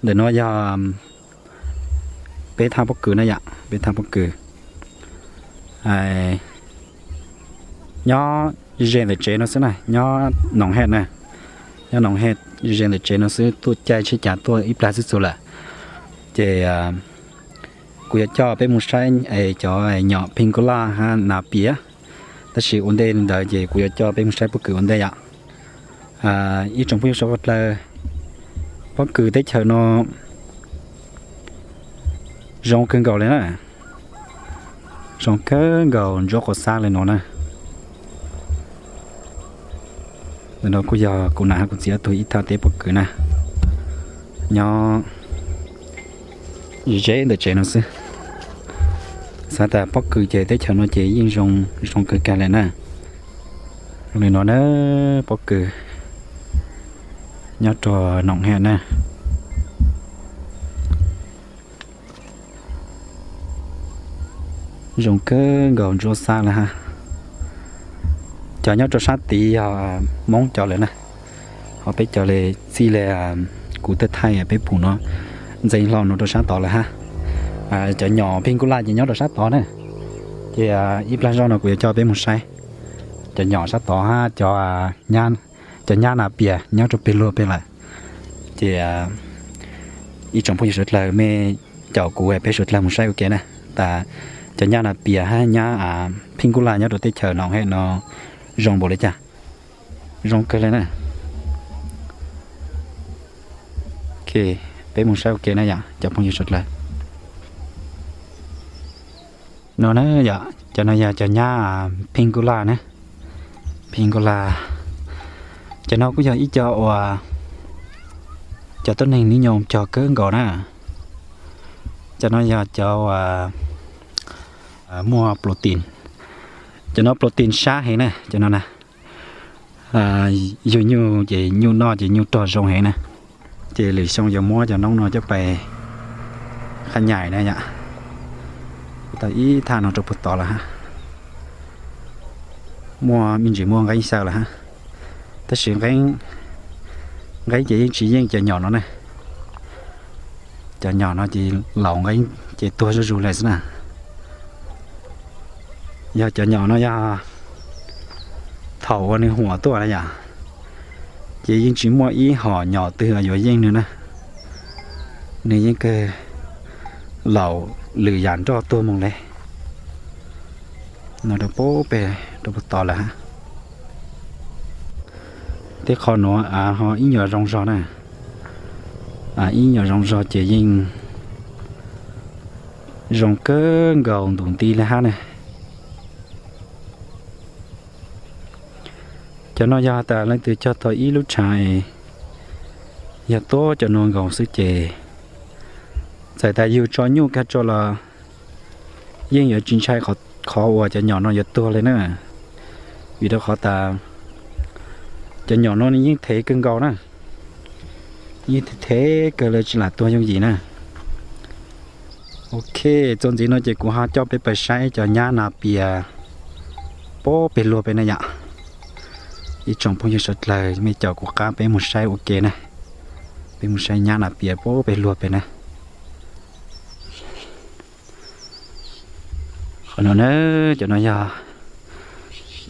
Ntawm no yog peb thaj pob kws na yom, peb thaj pob kws nyob ze ntawm tsev no xwb na, nyob Noom Hej na, nyob Noom Hej, ze ntawm tsev no xwb, tuaj caij tsheb cav tuaj ib plag xwb txog lawm. Ces kuv yuav coj peb mus saib es cov nyom pheej kub laj hab nas pias, tab sis ua ntej ntawd ces kuv yuav coj peb mus saib pob kws ua ntej yom. Ib tsoom phooj ywg sawv daws, pob kws teb chaws no zoo kawg nkaus li na, zoo kawg nkaus ntsuab quav xab li no na. Ntawm no kuj yog kuv nam hab kuv txiv ob tug ib thaj teb pob kws na, nyob ze ntawm tsev no xwb. Xav tas pob kws ces teb chaws no ces yeej zoo, zoo kawg kag li na. Zoo li no na, pob kws nyob rau Noom Hej na. Zoo kawg nkaus ntsuab xab li hab. Cov nyob rau sab tid yog Hmoob cov lawm na, ho peb cov li txij li kuv twb thaij peb pum no ntxeev hlo no rau sab tod lawm hab. Cov nyom pheej kub laj ces nyob rau sab tod na. Ces ib plag zog no kuv yuav coj peb mus saib cov nyom sab tod hab cov, cov nyab nas pias nyob rau peg luag peg lawm. Ces ib tsoom phooj ywg sawv dlawg mej caum kuv peb sawv dlawg mus saib ua ke na, tas cov nyab nas pias hab nyab pheej kub laj nyob rau teb chaws Noom Hej no zoo npaum li cas. Zoo kawg li na. Peb mus saib ua ke na yom cov phooj ywg sawv dlawg. No na yom, cov no yog cov nyab pheej kub laj na, pheej kub laj. Cov no kuj yog ib co uas cov tuab neeg hnub nyoog cog kawg nkaus na. Cov no yog cov uas muaj protein, cov no protein sab heev na, cov no na. Yug nyuj ces nyuj noj ces nyuj rog zoo heev na. Ces lwm xyoo yuav muab cov noob no coj pais qhab nyaim na yom. Tau ib thaj no rau puag tod lawm hab. Muaj me ntsis muaj nqeeb xyaw lawm hab, tab sis nqeeb ces yeej tsis yeej cov nyom no na. Cov nyom no ces laus nqeeb ces tuag zuj zus lawm xwb na. Yog cov nyom no yog thaum uas nws huam tuaj na yom, ces yeej tsis muaj ib hom nyom twg yuav yeej nws na. Nws yeej kawg laus lwm yam nroj tuag moog le. No rau puag pem rau puag tod lawm hab. Tej qhov nuav av ho ib nyuam zoo zog na. Ib nyuam zoo zog ces yeej zoo kawg nkaus ntus nti le hab na. Cov no yog tas leej twg cog tau ib lub tshav, yog tuab cov no nkaus xwb ces txawm tas yug tso nyuj kag tso los yeej yuav tsis ntshai qhov uas cov nyom no yuav tuag li na. Vim rau qhov tas cov nyom no nws yeej thev kawg nkaus na, yeej thev kawg li tsis lam tuag yooj yim na. Ok, txuas ntxiv no ces kuv ho coj peb pais saib cov nyab nas pias puag pem luag pem na yom. Ib tsoom phooj ywg sawv dlawg mej caum kuv qab peb mus saib ua ke na. Peb mus saib nyab nas pias puag pem luag pem na. Qhov no na, cov no yog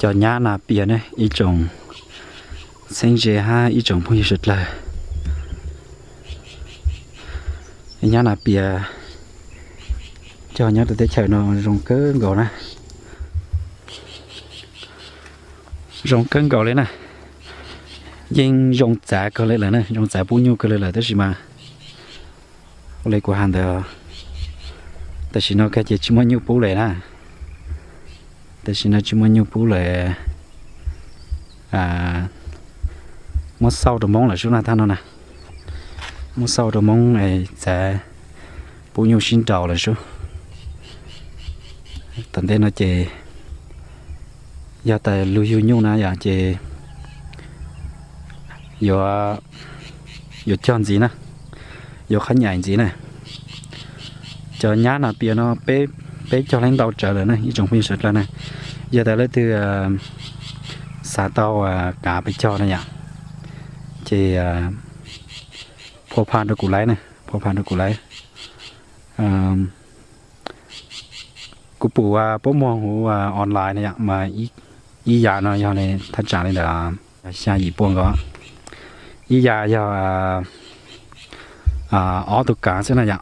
cov nyab nas pias na ib tsoom txheeb ze hab ib tsoom phooj ywg sawv dlawg. Nyab nas pias cog nyob rau teb chaws no zoo kawg nkaus na. Zoo kawg nkaus li na. Yeej zoo txav kawg li lawm na, zoo txav pub nyuj kawg li lawm tab sis mas ua li kuv has ntawd, tam sim no kag ces tsis muaj nyuj pub lawm na. Tam sim no tsis muaj nyuj pub lawm, muab xauj rau Hmoob lawm sub na, thaj no na. Muab xauj rau Hmoob txav pub nyuj sib nraus lawm sub. Tom ntej no ces yog tas lug yug nyuj na yom ces yuav, yuav cog ntxiv na, yuav qhab nyaim ntxiv na. Cov nyab nas pias no peb cog leej ntau tsawv lawm na ib tsoom phooj ywg sawv dlawg na. Yog tas leej twg xav tau kav pes cog na yom, ces phua pha rau kuv laib na. Ua pha rau kuv lawm. Kuv pum puab muag huv online na yom, mas ib yav no yog li thaj tsam li ntawm xya yim puag nkaus. Ib yav yog ob tug kav xwb na yom,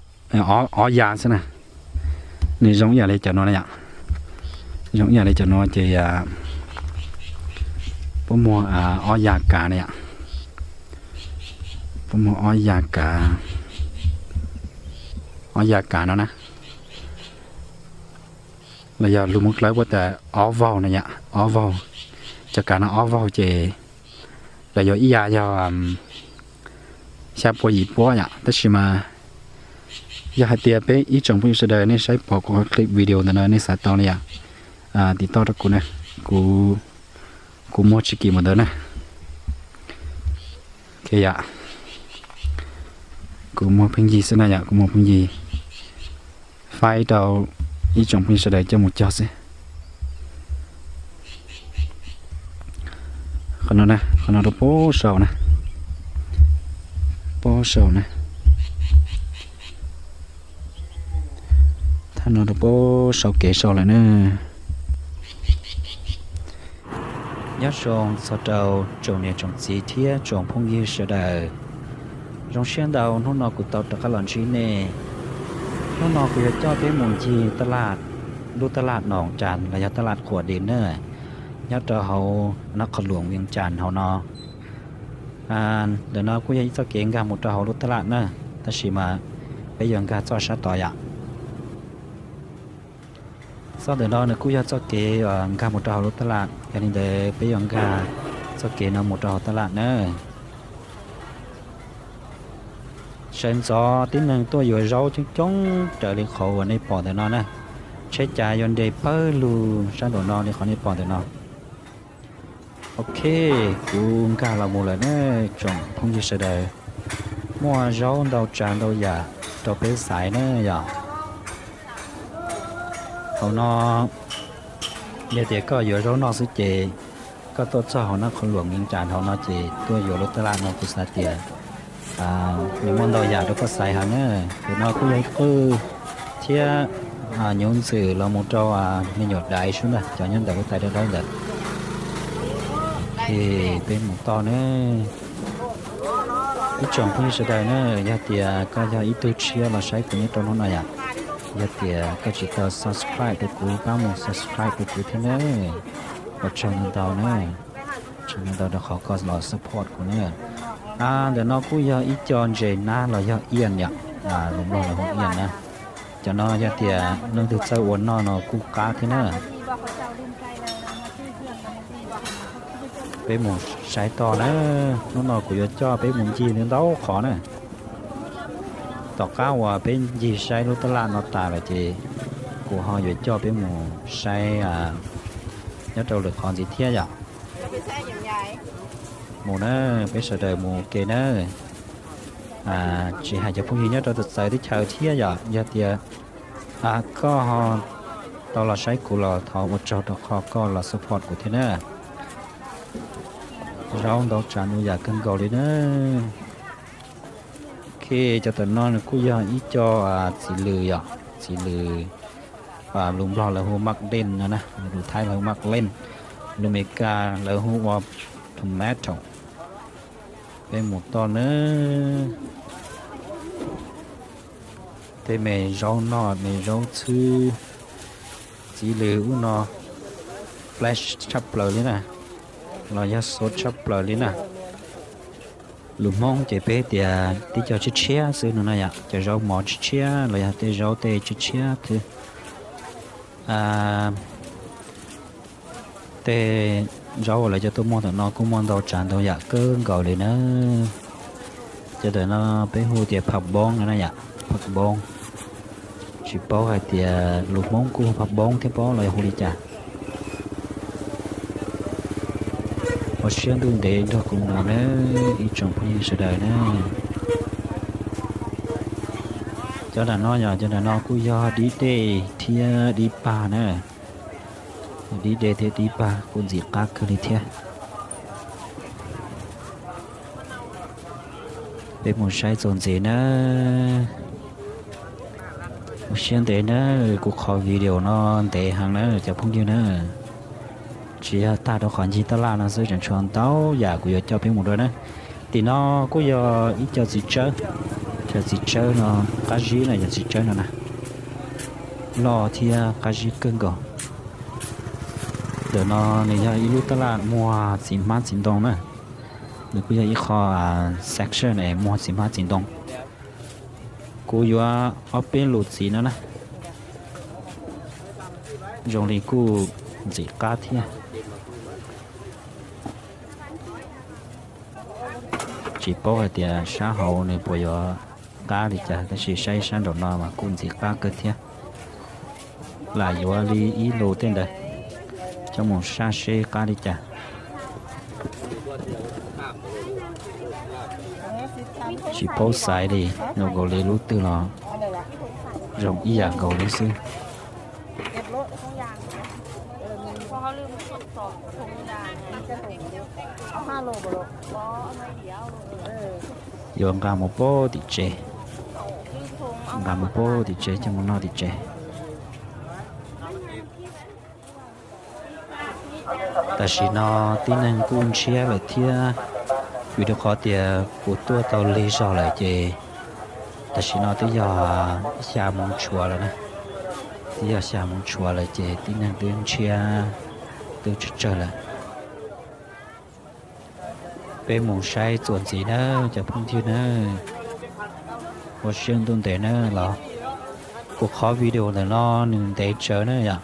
ob yav xwb na. Nws zoo ib yam li cov no na yom, zoo ib yam li cov no ces puab muag ob yav kav na yom, puab muag ob yav kav, ob yav kav no na. Los yog lus Moos Dlawb puab tas ob vaug na yom, ob vaug. Cov kav no ob vaug ces lawv yuav ib yav yog xya puas yim puab yom. Tab sis mas yog hais tias peb ib tsoom phooj ywg sawv daws nej saib pom kuv clip video ntawm no nej xav tau li yom, tiv toj rau kuv na, kuv, kuv muag tsis kim mus ntawd na. Ok yom, kuv muag pheej yig xwb na yom, kuv muag pheej yig faib rau ib tsoom phooj ywg sawv daws coj mus cog xwb. Qhov no na, qhov no rau puag saum na, puag saum na. Thaj no rau puag saum kev saum lawm na. Nyob zoo txog rau tsoom niam tsoom txiv thiab tsoom phooj ywg sawv daws. Zoo siab ntau hnub no kuv tau rov qab los ntsib nej. Hnub no kuv yuav coj peb mus ncig taj laj, lub taj laj Noom Cas los yog taj laj Quam Dis na, nyob rau hauv Nab Qhov Luam Vias Cas hauv no. Ntawm no kuj yog ib txoj kev nkag mus rau hauv lub taj laj na, tab sis mas peb yuav nkag txoj sab tod yom. Txoj ntawm no nws kuj yog txoj kev nkag mus rau hauv lub taj laj, yog li ntawd peb yuav nkag txoj kev no mus rau hauv taj laj na. Sawv ntxov tib neeg tuaj yuav zaub coob coob raws li qhov uas nej pom ntawm no na. Tsheb cav yuav nres pawg lug sab nraum no li qhov nej pom ntawm no. Ok, kuv nkag los mus lawm ne tsoom phooj ywg sawv daws. Muaj zaub ntau tsav ntau yam rau peb xaiv ne yom. Hauv no yog tias koj yuav zaub noj xwb ces koj tuaj txog hauv Nab Qhov Luam Vias Cas hauv no ces tuaj yuav lub taj laj no kuv xav tias nws muaj ntau yam rau koj xaiv heev na. Ntawm no kuj yog ib qwj thiab nyob ntxwm los mus rau me nyuam daiv sub ntag, cov nyob ntawm lub tais dawb dawb ntawd. Peb mus toj ne. Ib tsoom phooj ywg sawv daws na, yog tias koj yog ib tug tshiab los saib kuv nyob rau hnub no yom, yog tias koj tsis tau subscribe rau kuv pab mus subscribe rau kuv thiab na. Ua tsaug ntau ntau na, tsaug ntau ntau rau qhov koj los support kuv na. Ntawm no kuj yog ib co ntses nab los yog ian yom, lus Nplog lawv hu ian na. Cov no yog tias leej twg txawj ua noj no kuj qab thiab na. Peb mus saib toj na, hnub no kuv yuav coj peb mus ncig ntau qhov na. Tom qab uas peb ncig saib lub taj laj no tas lawm ces kuv ho yuav coj peb mus saib nyob rau lwm qhov ntxiv thiab yom. Mus na, peb sawv daws mus ke na. Tsis hais cov phooj ywg nyob rau txawv teb chaws thiab yom, yog tias koj ho tau los saib kuv los thov ua tsaug rau qhov koj los support kuv thiab na. Zaub ntau tsav ntau yam kawg nkaus li na. Ok, cov tam no nws kuj yog ib co txiv lws yom, txiv lws, lus Nplog lawv hu maj deej no na, lus Thaib lawv hu maj deej, lus Meskas lawv hu ua tomato. Peb mus toj na. Tej me zaub noj me zaub txhwb, txiv lws ub no fresh tshaj plaws li na, los yog sov tshaj plaws li na. Lus Hmoob ces peb tias tib co tshiab tshiab xwb no na yom, cov zaub mov tshiab tshiab los yog tej zaub tej tshiab tshiab xwb. Tej zaub uas lawv cov tuaj muag ntawm no kuj muaj ntau tsav ntau yam kawg nkaus li na. Cov ntawm no peb hu tias phaj npoob no na yom, phaj npoob. Tsis paub hais tias lus Hmoob kuj hu phaj npoob thiab pob los yog hu li cas. Ua siab ntuj ntev nrog kuv mus na, ib tsoom phooj ywg sawv daws na. Cov nram no yog, cov nram no kuj yog dib dej thiab dib pag na. Dib dej thiab dib pag kuj ntxim qab kawg li thiab. Peb mus saib txuas ntxiv na. Ua siab ntev na, kuv qhov video no ntev heev na cov phooj ywg na. Tsis yog tag rau qhov ncig taj laj no xwb, tseem tshuav ntau yam kuv yuav coj peb mus dua na. Tim no kuj yog ib co txiv tsawb, cov txiv tsawb no qab zib na, cov txiv tsawb no na, loj thiab qab zib kawg nkaus. Ntawm no nws yog ib lub taj laj muag txiv hmab txiv ntoo na, nws kuj yog ib qho section es muag txiv hmab txiv ntoo. Kuv yuav ob peb lus txiv no na, zoo li kuj ntxim qab thiab. Tsis paub hais tias sab hauv nws puas yuav qab li cas, tab sis saib sab nraum no mas kuj ntxim qab kawg thiab. Lam yuav li ib lus tej ntawd coj mus saj seb qab li cas. Tsis paub xaiv li, zoo nkaus li lub twg los zoo ib yam nkaus li xwb. Yuav nqa mus pab tim tsev, nqa mus pab tim tsev coj mus noj tim tsev. Tam sim no tib neeg kuj ntshiab lawm thiab, vim rau qhov tias kuv tuaj tau lig zog lawm ces tam sim no twb yog xya moos tshuav lawm na. Twb yog xya moos tshuav lawm ces tib neeg twb ntshiab, twb tsawg tsawg lawm. Peb mus saib txuas ntxiv na cov phooj ywg na. Ua siab ntuj ntev na los, kuv qhov video ntawm no nws ntev tsawv na yom.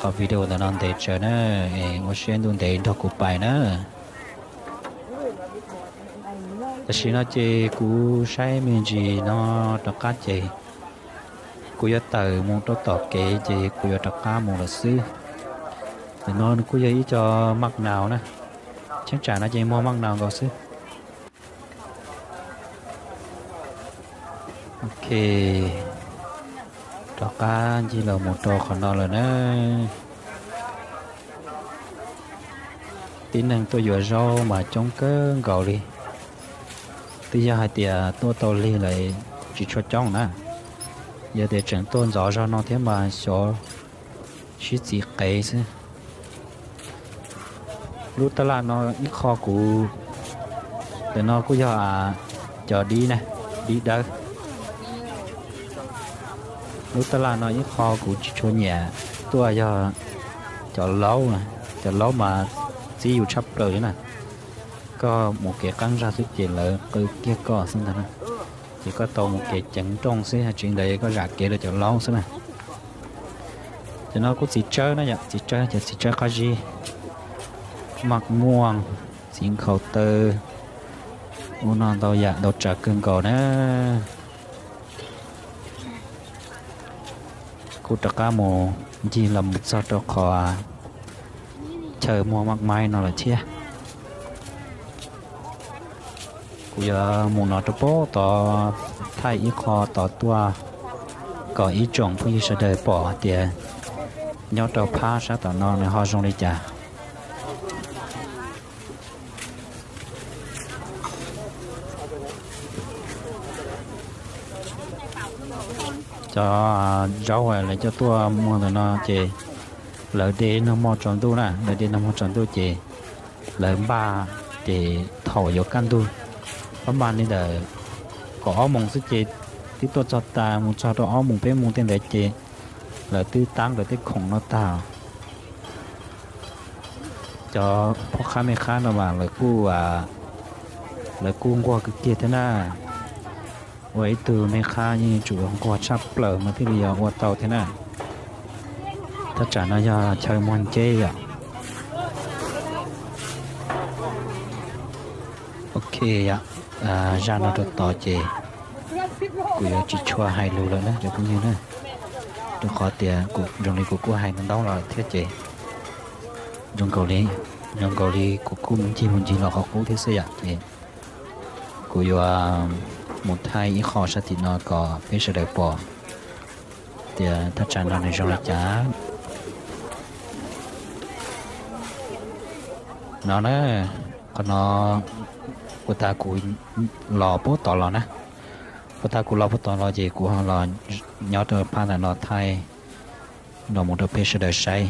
Qhov video ntawm no ntev tsawv na, es ua siab ntuj ntev nrog kuv pais na. Tam sim no ces kuv saib me ntsis no rov qab ces kuv yuav tawm mus rau tom kev ces kuv yuav rov qab mus lawm xwb. Ntawm no nws kuj yog ib co maj naus na, cheeb tsam no ces muag maj naus nkaus xwb. Ok, rov qab ncig los mus rau qhov no lawm na. Tib neeg tuaj yuav zaub mas coob kawg nkaus li. Twb yog hais tias tuaj tau lig lawm tsis tshua coob na, yog tias tseem tuaj ntxov zog no thiab mas xyov sib txiv qev xwb. Lub taj laj no ib qho kuv, ntawm no kuj yog cov dib na, dib dawb. Lub taj laj no ib qho kuv tsis tshua nyiam tuaj yog cov laub, cov laub mas txib yus tshaj plaws li na. Koj mus kev qab zag xwb ces lawv qw kiag koj xwb ntag na. Ces koj tau mus kev ceev nrooj xwb, tseev ntawd koj zam kev rau cov laub xwb na. Cov no kuj txiv tsawb na yom, txiv tsawb, cov txiv tsawb qab zib, maj muaj, txiv nkhaus taw, ua no ntau yam ntau tsav kawg nkaus na. Kuj rov qab mus ncig los mus txog rau qhov chaw muag maj maib no lawm thiab. Kuv yuav mus no rau pem tod, thaij ib qho tod tuaj kom ib tsoom phooj ywg sawv daws pom hais tias nyob rau phab sab tom no nws ho zoo li cas. Cov zaub lawv coj tuaj muag ntawm no ces lawv de nag hmo tsaus ntuj na, lawv de nag hmo tsaus ntuj ces lawv npaj ces thaum yuav kaj ntug, pab npaj li ntawm kaum ob moos xwb ces twb tuaj txog tas, mus txog rau ob moos peb moos tej ntawd ces lawv twb tab lawv tej khoom no tag. Cov phob qhab me qhab no mas lawv kuj, lawv kuj nquag kiag thiab na. Ua ib tug me qhab yeej yuav tsum nquag tshaj plaws mas thiaj li yuav ua tau thiab na. Thaj tsam no yog chaw muag nceb yom. Ok yom, zaj no rau tod ces kuv yuav tsis tshua hais lus lawm na cov phooj ywg na, rau qhov tias zoo li kuv kuj hais ntau los lawm thiab ces zoo nkaus li, zoo nkaus li kuv kuj mus ncig mus ncig los qhov qub thiab xwb yom ces kuv yuav mus thaij ib qho sab tim no kom peb sawv daws pom tias thaj tsam no nws zoo li cas no na. Qhov no kuv tas kuv los pem tod los na, Puag ta kuv los puag tod los ces kuv ho los nyob rau phab ntawm no thaij los mus rau peb sawv daws saib.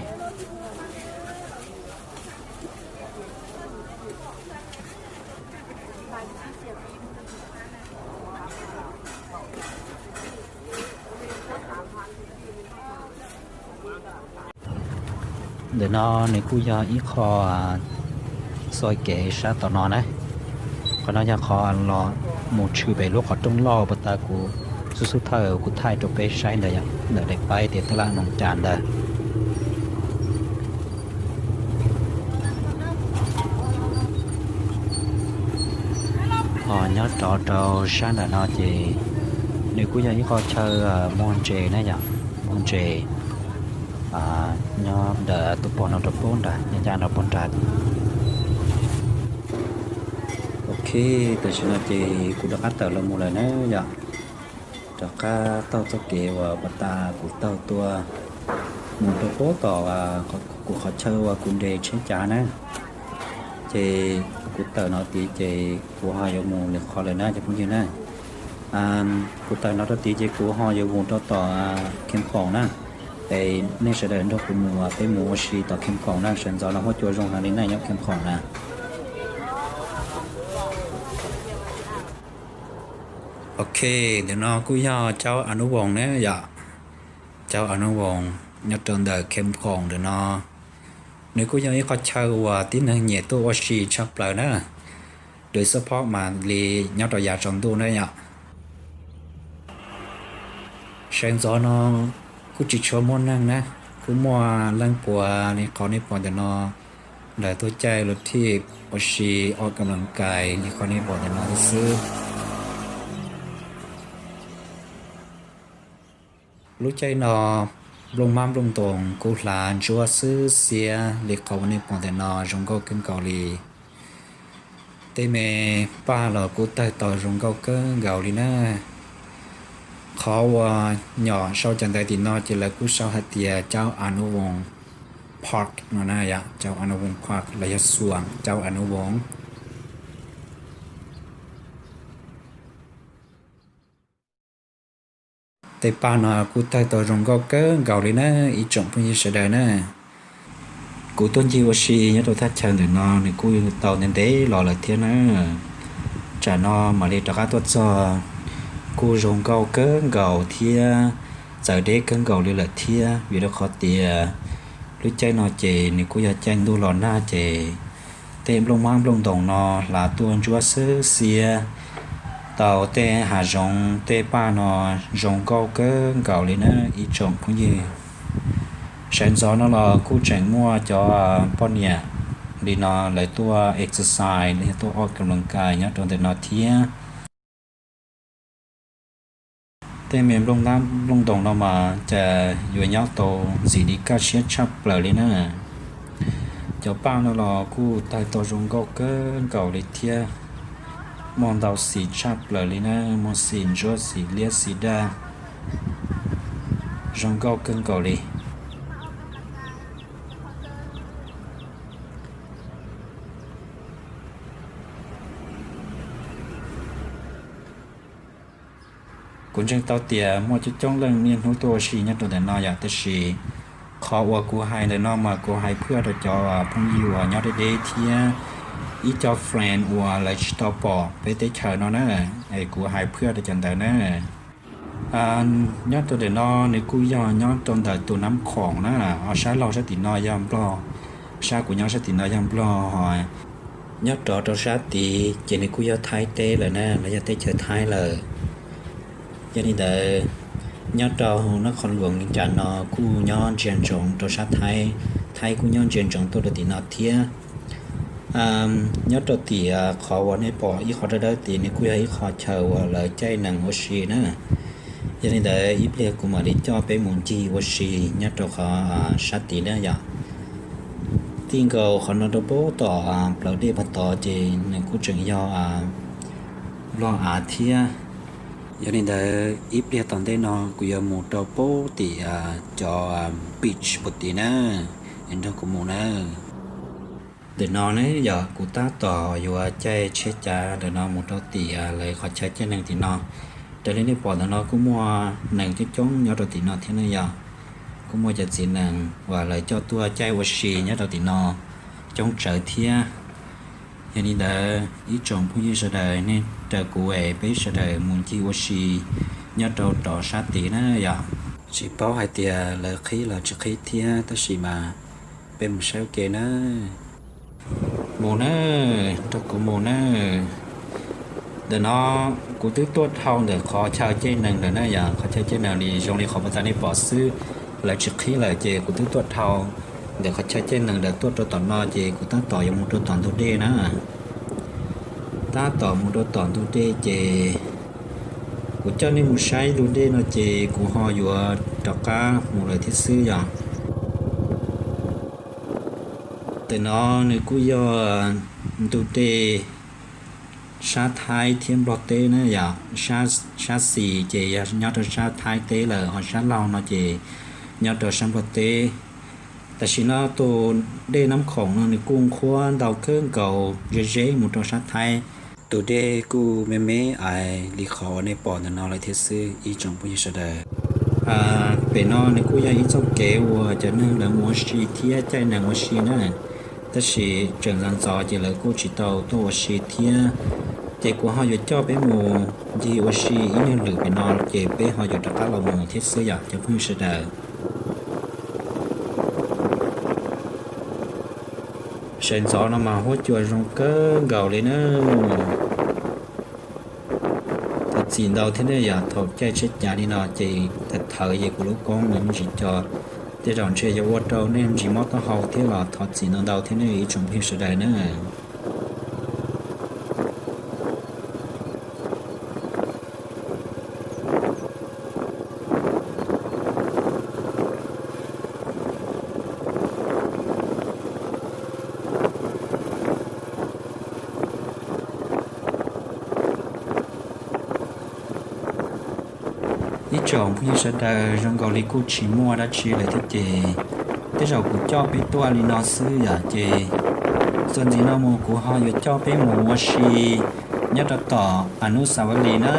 Ntawm no nws kuj yog ib qho txoj kev sab tom no na. Qhov no yog qhov los mus tshwm pem lub qhov rooj loj puag ta kuv xub xub thawj kuv thaij rau peb saib ntawd, ntawm daim paib tias tab laj noog cas ntawd. Ho nyob rov rau sab ntawm no ces nws kuj yog ib qho chaw muag ntses na yom, muag ntses nyob ntawm tus pog no rau pub nrad, nyob ncaj nrad pub nrad. Ok, tam sim no ces kuv rov qab tawm los mus lawm na yom. Rov qab taug txoj kev uas puag ta kuv taug tuaj mus rau pub tom kuv qhov chaw uas kuv nres tsheb cav na. Ces kuv tawm no tid ces kuv ho yuav mus lwm qhov lawm na cov phooj ywg na. Kuv tawm no rau tid ces kuv ho yuav mus rau tom Kham Khoom na. Es nej sawv daws nrog kuv mus, peb mus ua si tom Kham Khoom na, sawv ntxov no huab cua zoo heev li na nyob Kham Khoom na. Ok, ntawm no kuj yog Cauv Anuvoos na yom. Cauv Anuvoos nyob rau ntawm Kham Khoom ntawm no, nws kuj yog ib qho chaw uas tib neeg nyiam tuaj ua si tshaj plaws na. Lwm xub phob mam li nyob rau yav tsaus ntuj na yom. Sawv ntxov no kuj tsis tshua muaj neeg na, kuj muaj leej puav li qhov nej pom ntawm no, lawv tuaj caij lus thij ua si, o kam las kais li qhov nej pom ntawm no xwb. Lub caij no nplooj hmab nplooj ntoos kuj hlav ntsuab xwb xiab li qhov uas nej pom ntawm no, zoo nkauj kawg nkaus li. Tej me paj los kuj tawg tau zoo nkauj kawg nkaus li na. Qhov uas nyom sau cov ntawv tim no ces lawv kuj sau hais tias Cauv Anuvoos Park no na yom, Cauv Anuvoos Park los yog xuam Cauv Anuvoos. Tej paj no kuj tawg tau zoo nkauj kawg nkaus li na, ib tsoom phooj ywg sawv daws na. Kuv tuaj ncig ua si nyob rau thaj chaw ntawm no nws kuj tau ntev ntev los lawm thiab na. Tsam no mam li rov qab tuaj txog, kuj zoo nkauj kawg nkaus thiab txawv deb kawg nkaus li lawm thiab, vim rau qhov tias lub caij no ces nws kuj yog caij ntuj los nag ces tej nplooj hmab nplooj ntoos no hlav tuaj ntsuab xwb xiab tau tej hav zoov tej paj no zoo nkauj kawg nkaus li na ib tsoom phooj ywg. Sawv ntxov no los kuj tseem muaj cov poj niam li no lawv tuaj exercise los yog tuaj o kam las kais nyob rau ntawm no thiab. Tej me nplooj hmab nplooj ntoos no mas cas yuav nyob tau ntxiv li kaj siab tshaj plaws li na. Cov paj no los kuj tawg tau zoo nkauj kawg nkaus li thiab, muaj ntau xim tshaj plaws li na, muaj xim ntsuab xim liab xim daj, zoo nkauj kawg nkaus li. Kuv ntseeg tau tias muaj coob coob leej niaj hnub tuaj ua si nyob rau ntawm no yom, tab sis qhov uas kuv hais ntawm no mas kuv hais phwj rau cov phooj ywg uas nyob deb deb thiab ib co friend uas lawv tsis tau pom peb teb chaws no na, es kuv hais phwj rau cov ntawd na. Nyob rau ntawm no nws kuj yog nyob rau ntawm tus Nab Khoom na, ho sab laug sab tim no yog Nplog, sab kuv nyob sab tim no yog Nplog, ho nyob rov rau sab tid ces nws kuj yog Thaib teb lawm na, los yog teb chaws Thaib lawm. Yog li ntawd, nyob rau Nab Khoom Luam Nkees Cas no kuj nyob ntsia ntsoov rau sab Thaib, Thaib kuj nyob ntsia ntsoov tuaj rau tim no thiab. Nyob rau tim qhov uas nej pom ib qho dawb dawb tid nws kuj yog ib qho chaw uas lawv caij nees ua si na. Yog li ntawd ib pliag kuv mam li coj peb mus ncig ua si nyob rau qhov sab tid na yom. Tij nkaus qhov no rau pem tom plawv dej pem tod ces nws kuj tseem yog Nplog av thiab. Yog li ntawd ib pliag tom ntej no kuv yuav mus rau pem tim cov beach pem tid na, es nrog kuv mus na. Ntawm no ne yog kuv tab tom yuav caij tsheb cav ntawm no mus rau tim lawv qhov chaw caij nees tim no. Raws li nej pom ntawm no kuj muaj neeg coob coob nyob rau tim no thiab ne yom. Kuj muaj cov txiv nees uas lawv coj tuaj caij ua si nyob rau tim no coob tsawv thiab. Yog li ntawd ib tsoom phooj ywg sawv daws nej raws kuv es peb sawv daws mus ncig ua si nyob rau tom sab tid na yom. Tsis paub hais tias lawv qhib los tsis qhib thiab tab sis mas peb mus saib ua ke na. Mus na, nrog kuv mus na. Ntawm no kuv twb tuaj dhau ntawm qhov chaw caij nees lawm na yom, qhov chaw caij nees li zoo li qhov puag ta nej pom xwb, lawv tsis qhib lawm ces kuv twb tuaj dhau ntawm qhov chaw caij nees lawm tuaj rau tom no ces kuv tab tom yuav mus rau tom ntug dej na. Tab tom mus rau tom ntug dej ces kuv coj nej mus saib ntug dej no ces kuv ho yuav rov qab mus lawm thiab xwb yom. Ntawm no nws kuj yog ntug dej sab Thaib thiab Nplog teb na yom, sab xis ces yog nyob rau sab Thaib teb lawm, ho sab laug no ces nyob rau sab Nplog teb. Tam sim no tus dej Nab Khoom no nws kuj nqhuab ntau kawg nkaus ze ze mus rau sab Thaib. Tus dej kuj me me ais li qhov uas nej pom ntawm no lawm thiab xwb ib tsoom phooj ywg sawv daws. Pem no nws kuj yog ib txoj kev uas cov neeg lawv mus ua si thiab caij nees ua si na, tab sis tseem ntxov ntxov ces lawv kuj tsis tau tuaj ua si thiab. Ces kuv ho yuav coj peb mus ncig ua si ib nyuag lwm pem no ces peb ho yuav rov qab los mus thiab xwb yom cov phooj ywg sawv daws. Sawv ntxov no mas huab cua zoo kawg nkaus li na. Thov txim ntau thiab ne yom, thaum caij tsheb cav li no ces thaum thawv ces kuv lub koob nws me ntsis co, tej zaum ntshe yuav ua rau nej me ntsis mob taub hau thiab los thov txim ntau ntau thiab ne ib tsoom phooj ywg sawv daws na. Ib tsoom phooj ywg sawv daws, zoo nkaus li kuj tsis muaj dab tsi lawm thiab ces tej zaum kuv coj peb tuaj li no xwb yom, ces txuas ntxiv no mus kuv ho yuav coj peb mus ua si nyob rau tom Anusavali na.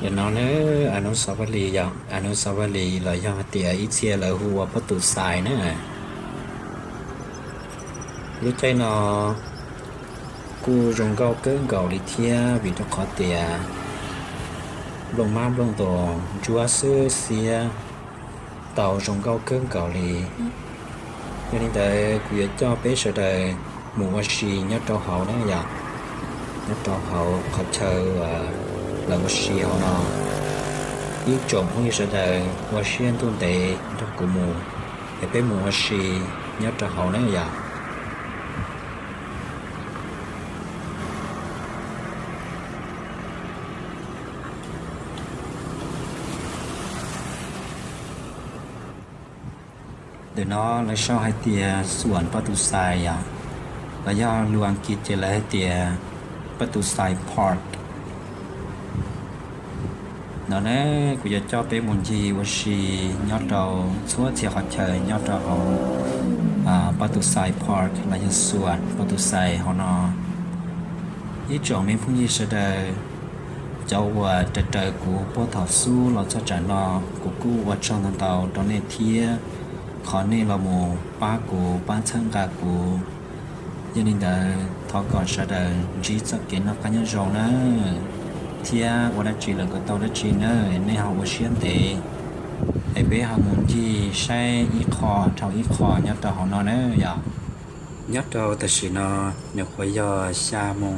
Yog no na, Anusavali yom, Anusavali los yog hais tias ib txhia lawv hu ua pob tus xais na. Lub caij no kuj zoo nkauj kawg nkaus li thiab vim rau qhov tias nplooj mab nplooj ntoos ntsuab xwb xiab tau zoo nkauj kawg nkaus li. Yog li ntawd kuv yuav coj peb sawv daws mus ua si nyob rau hauv na yom, nyob rau hauv qhov chaw lawv ua si hauv no. Ib tsoom phooj ywg sawv daws ua siab ntuj ntev nrog kuv mus, es peb mus ua si nyob rau hauv na yom. Ntawm no lawv sau hais tias xuam Pob Tus Xais yom, los yog lus Askiv ces lawv hais tias Pob Tus Xais Park. No ne, kuv yuav coj peb mus ncig ua si nyob rau txhua txhia qhov chaw nyob rau hauv Pob Tus Xais Park los yog xuam Pob Tus Xais hauv no. Ib tsoom me phooj ywg sawv daws, cov uas raws raws kuv puag thaum xub los txog tsam no, kuv kuj ua tsaug ntau ntau rau nej thiab, qhov nej los mus pab kuv pab txhawb nqa kuv. Yog li ntawd thov kom sawv daws ntsib txoj kev noj qab nyob zoo na, thiab ua dab tsi los kom tau dab tsi na, nej ho ua siab ntev, es peb ho mus ncig saib ib qho dhau ib qho nyob rau hauv no na yom. Nyob rau tam sim no nws nyuam qhuav yog xya moo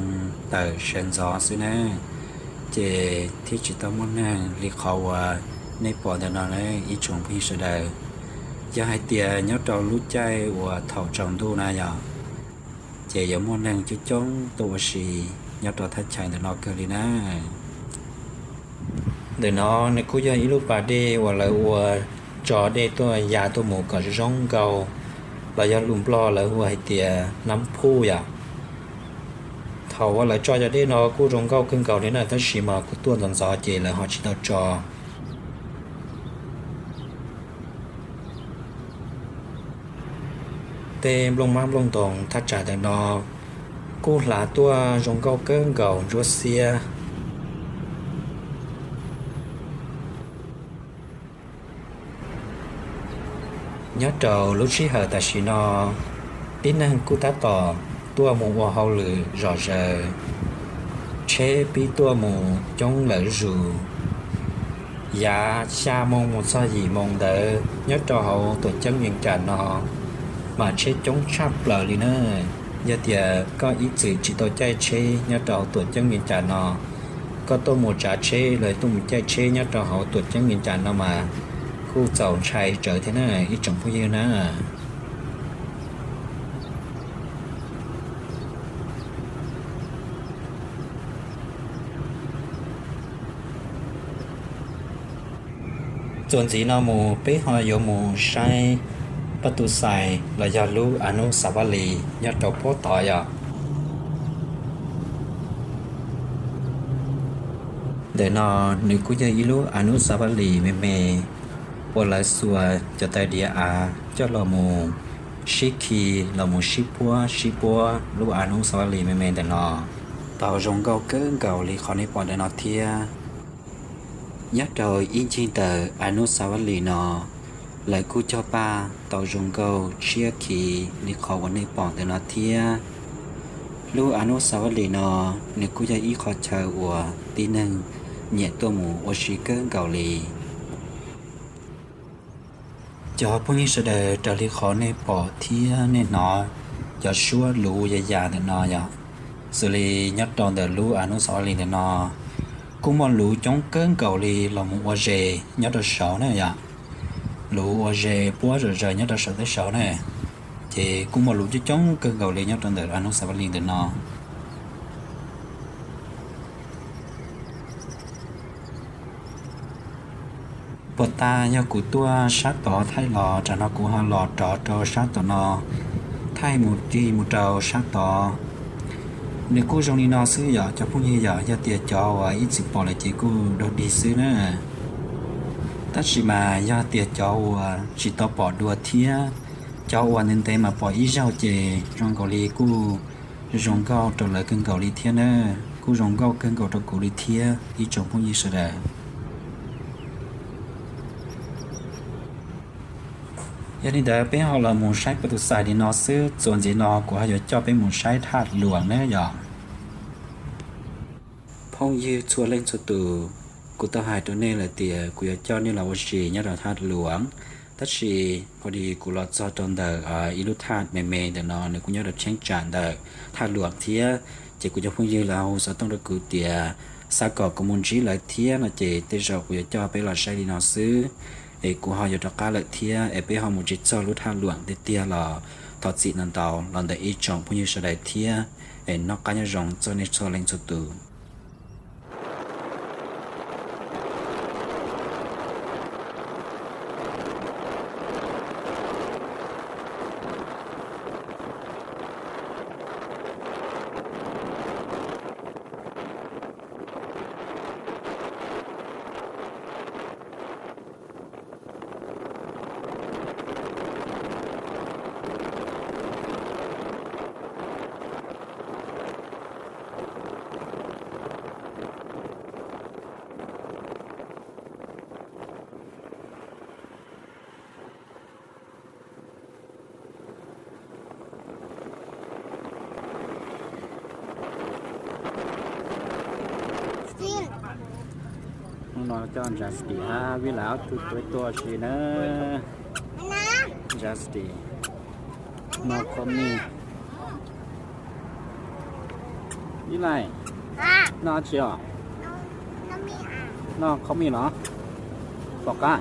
tawm sawv ntxov xwb na, ces thiab tsis tau muaj neeg li qhov uas nej pom ntawm no na ib tsoom phooj ywg sawv daws. Yog hais tias nyob rau lub caij uas thaum tsaus ntuj na yom, ces yuav muaj neeg coob coob tuaj ua si nyob rau thaj chaw ntawm no kawg li na. Ntawm no nws kuj yog ib lub pas dej uas lawv ua tso dej tuaj ya tuaj mus kom zoo nkauj, los yog lus Nplog lawv hu hais tias nab phuj yom. Thaum uas lawv tso cov dej no kuj zoo nkauj kawg nkaus li na, tab sis mas kuv tuaj ntxov ntxov ces lawv ho tsis tau tso. Tej nplooj mab nplooj ntoos thaj tsam ntawm no kuj hlav tuaj zoo nkauj kawg nkaus ntsuab xiab. Nyob rau lub sij hawm tam sim no, tib neeg kuj tab tom tuaj mus ua hauj lwm zom zaws, tsheb pib tuaj mus coob lawm zus. Yav xya moo mus txog yim moo ntawd nyob rau hauv tuam ceeb Vees Cas no mas tsheb coob tshaj plaws li na. Yog tias koj ib txwm tsis tau caij tsheb nyob rau hauv tuam ceeb Vees Cas no, koj tuaj mus tsav tsheb los tuaj mus caij tsheb nyob rau hauv tuam ceeb Vees Cas no mas kuj txaus ntshai tsawv thiab na ib tsoom phooj ywg na. Txuas ntxiv no mus peb ho yuav mus saib Paj Tus Xais los yog lub Anusavali nyob rau puag tod yom. Ntawm no nws kuj yog ib lub Anusavali me me uas lawv xuas cov tais diav av coj los mus sib khi, los mus sib puab sib puab lub Anusavali me me ntawm no. Tau zoo nkauj kawg nkaus li qhov nej pom ntawm no thiab. Nyob rau ib ncig ntawm Anusavali no, lawv kuj cog paj tau zoo nkauj tshiab khiv li qhov uas nej pom ntawm no thiab. Lub Anusavali no nws kuj yog ib qho chaw uas tib neeg nyiam tuaj mus ua si kawg nkaus li. Cov phooj ywg sawv daws, raws li qhov nej pom thiab nej hnov cov suab luv ya yas ntawm no yom, xws li nyob rau ntawm lub Anusavali ntawm no kuj muaj luv coob kawg nkaus li los mus ua zes nyob rau saud na yom. Luv ua zes puab zom zaws nyob rau saum tej saud na, ces kuj muaj luv coob coob kawg nkaus li nyob rau ntawm Anusavali ntawm no. Puag ta yog kuv tuaj sab tod thaij los, tam no kuv ho los rov rau sab tom no thaij mus tig mus rau sab tod. Nws kuj zoo li no xwb yom cov phooj ywg, yom yog tias cov uas ib txwm pom lawm ces kuj dog dig xwb na. Tab sis mas yog tias cov uas tsis tau pom dua thiab, cov uas ntev ntev mas pom ib zaug ces zoo nkaus li kuj zoo nkauj rau lawv kawg nkaus li thiab na, kuj zoo nkauj kawg nkaus rau kuv li thiab ib tsoom phooj ywg sawv daws. Yog li ntawd peb ho los mus saib Paj Tus Xais li no xwb, txuas ntxiv no kuv ho yuav coj peb mus saib Thaj Luam na yom. Phooj ywg txhua leej txhua tus, kuv tau hais rau nej lawm tias kuv yuav coj nej los ua si nyob rau Thaj Luam, tab sis pho dis kuv los txog rau ntawm ib lub thaj me me ntawm no, nws kuj nyob rau cheeb tsam ntawm Thaj Luam thiab, ces kuv cov phooj ywg lawv hu xov tooj rau kuv tias xav kom kuv mus ntsib lawv thiab no ces tej zaum kuv yuav coj peb los saib li no xwb, es kuv ho yuav rov qab lawm thiab, es peb ho mus tsis txog lub Thaj Luam tiag tiag los thov txim ntau ntau los ntawm ib tsoom phooj ywg sawv daws thiab, es noj qab nyob zoo txog nej txhua leej txhua tus. Hnub no coj Justin hab Vij Lam ob tug tuaj ua si na. Justin, no Khomi. Vij Lam, noj dab tsi os? Noj Khomi los? Pom qab?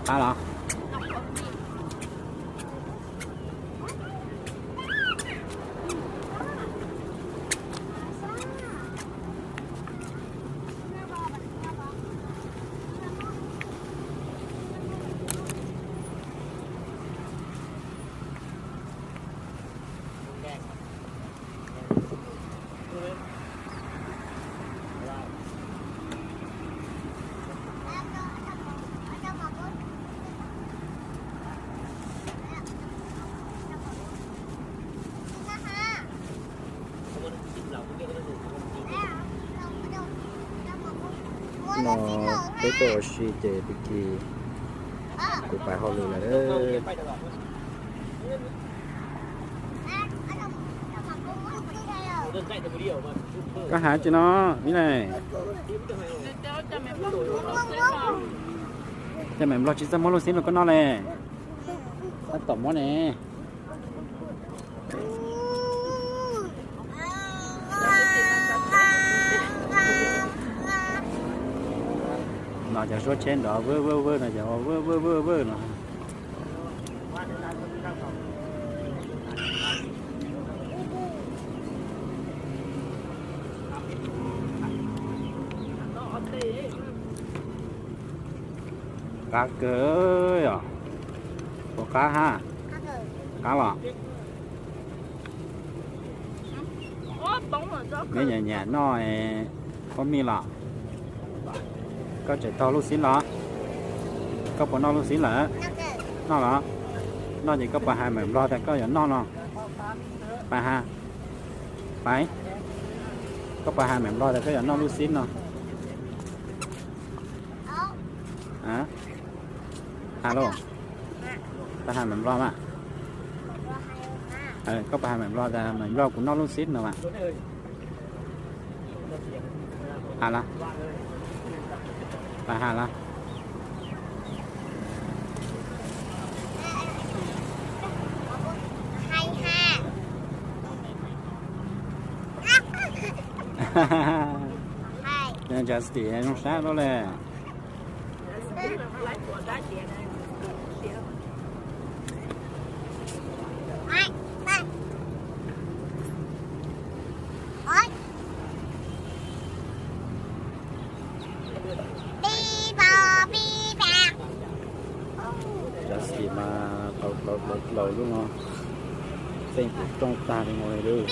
Qab los? No peb tuaj ua si ces tag kis kuv pais hauj lwm lawm. Koj hais tsi no, Vib Lais? Cas Maiv Nplog tsis txawj muab luj xib rau koj noj li? Tab tom muab ne. No cov suab tsheb nrov vwj vwj vwj no, cov vwj vwj vwj vwj no. Qab kawg yom. Puas qab hab? Qab los? Neb nyam nyam noj pab mij los? Koj tseem taug luj xib los? Koj puas noj luj xib lawm? Noj los? Noj ces koj puas hais Maiv Nplog tias koj yuav noj no? Pais has. Pais. Koj puas hais Maiv Nplog tias koj yuav noj luj xib no? Has lauj. Koj hais Maiv Nplog mas. Koj puas hais Maiv Nplog tias Maiv Nplog kuv noj luj xib no mas? Has los? Pais has los? Justin zoo sab luaj li. Justin mas tau tau tau tau lub no, xeej kuv rooj tag li no li lawm.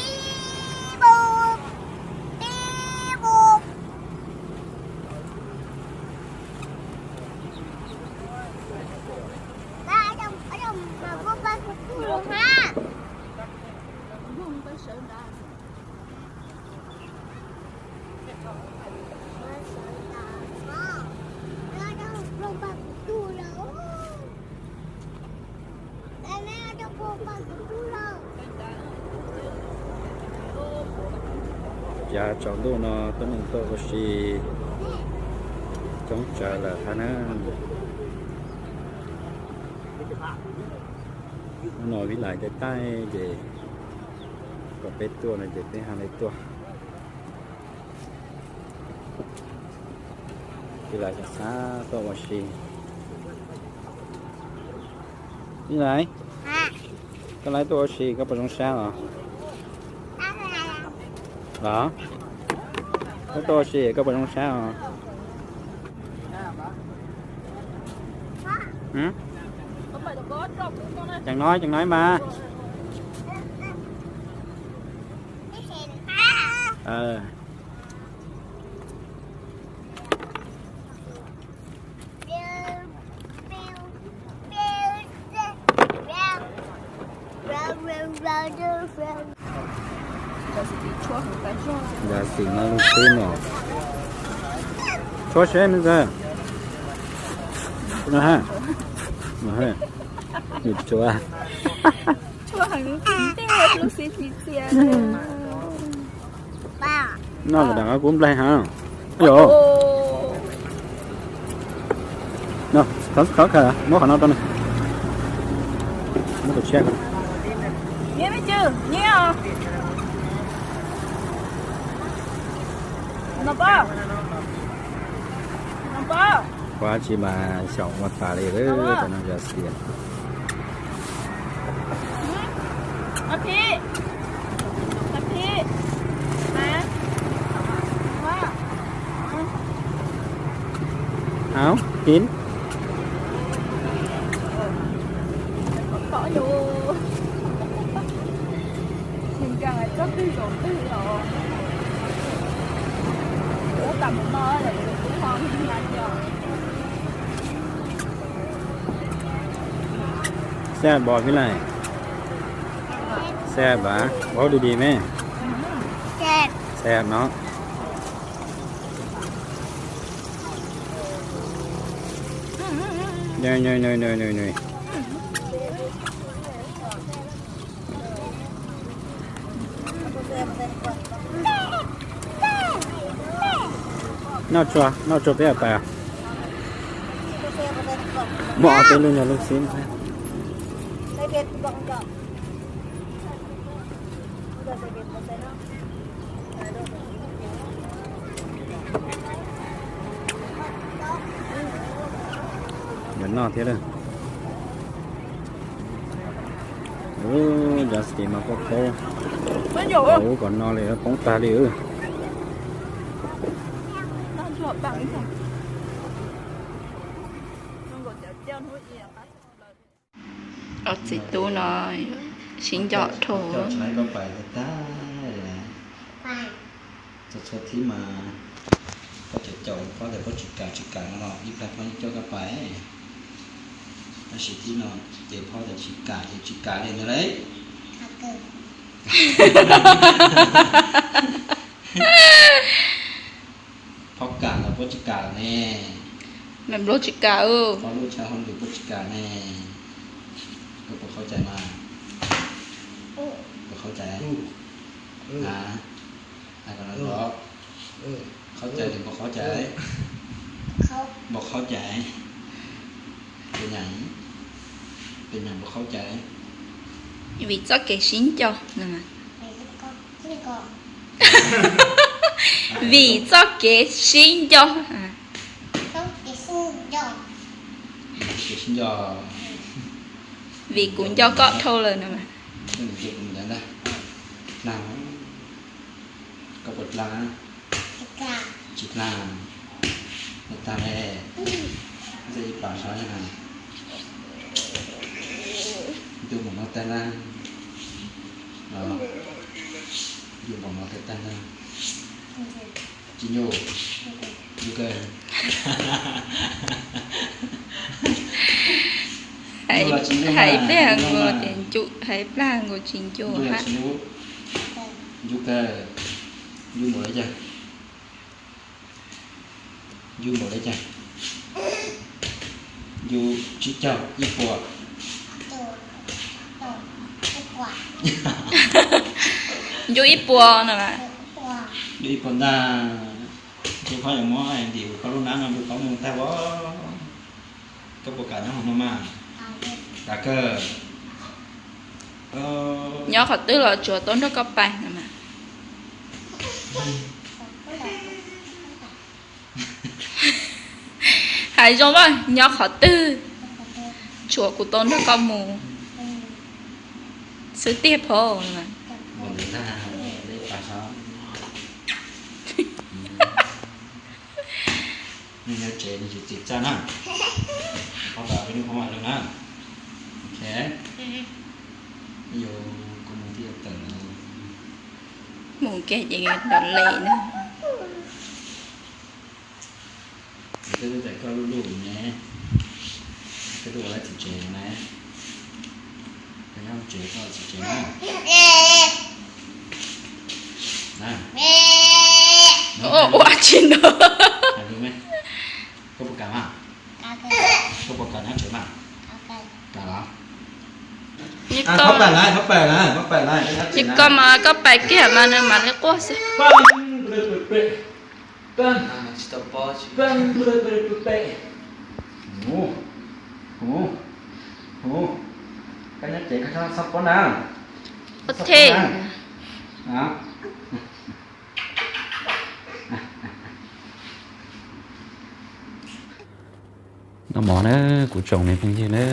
Cav tsaus ntuj no tuaj neeg tuaj ua si coob tsawv lawm hab na. Hnub no Vib Lais tej taij ces kom peb tuaj no ces peb hab li tuaj. Vib Lais xav xav tuaj ua si. Vib Lais, koj laib tuaj ua si koj puas zoo sab os? Los, koj tuaj ua si koj puas zoo sab os? Ceev no, ceev no mas. Justin noj luj xib no. Tshuab seb me ntxawg. No ha. No ha. Nws tshuab. Noj kom dam qab kub nplaig ha. Yog. No, khov kha, muab qhov no rau nws. Muab qhov tshiab. Ua tsi mas xyaum ua tas li lawm cov no yog tias. Hauv, kin. Xe bò Vib Lais. Xe bả, bố đi đi mấy. Xe nó. Nws, nws, nws, nws, nws, nws. Noj tsua, noj tsua peb pais. Muaj ob peb lub nyuag lub xib. Yuav noj thiab lawm. Ub, Justin mas poob poob. Ub, kom no li poob tag li. Txiv tub no sib nco dhau. Txhua txhua thib mas koj caum caum phob tias phob tsis kam tsis kam no los ib plag phob yeej coj koj pais. Tab sis thib no ces phob tias tsis kam ces tsis kam li ntawd lauj. Phob kam los phob tsis kam ne. Phob lub tshaj hauj lwm phob tsis kam ne. Koj puas khaub cai mas? Puas khaub cai? Hais kom los, khaub cai los puas khaub cai? Puas khaub cai? Tus nyam, tus nyam puas khaub cai? Vim txoj kev sib nco. Vim txoj kev sib nco. Vim kuv nco koj dhau lawm no mas. Koj puas dlha? Tsis dlha. Tag le, ib pam sov na. Ncu npaum no tag na. Ncu npaum no tag tag na. Tsis ncu. Ncu kawg. Hais ib plag nkaus ces ncu, hais ib plag nkaus tsis ncu hab. Ncu kawg. Ncu npaum li cas? Ncu npaum li cas? Ncu tsib caug, ib puas. Ncu ib puas no. Ncu ib puas ntag. Ncu qhov yuav muab ntim koj lub nab no ncu qhov mus tag as. Koj puas kam nyob hauv no mas? Kam kawg. Nyob qhov twg los tsuav tau nrog koj pais no mas. Hais zoo mas nyob qhov twg tsuav kuv tau nrog koj mus xwb tiag phauj. Nyob tsev tsis txim txaj na. Pab tas peb lub hoob lawm na. Ok. Yuav kuv mus thiaj tawm. Mus kiag ces los le na. Koj lub lub ne, koj tuaj ua lawv txiv tsev na, koj nyob tsev koj txiv tsev na. Ua tsis ntag. Koj puas kam mas? Koj puas kam nyob tsev mas? Kam los? Koj mas koj pais kiag mas nws mam li quaj xwb. Koj nyob tsev koj txhob pob na. Noj mov na kuv tsoom me phooj ywg na.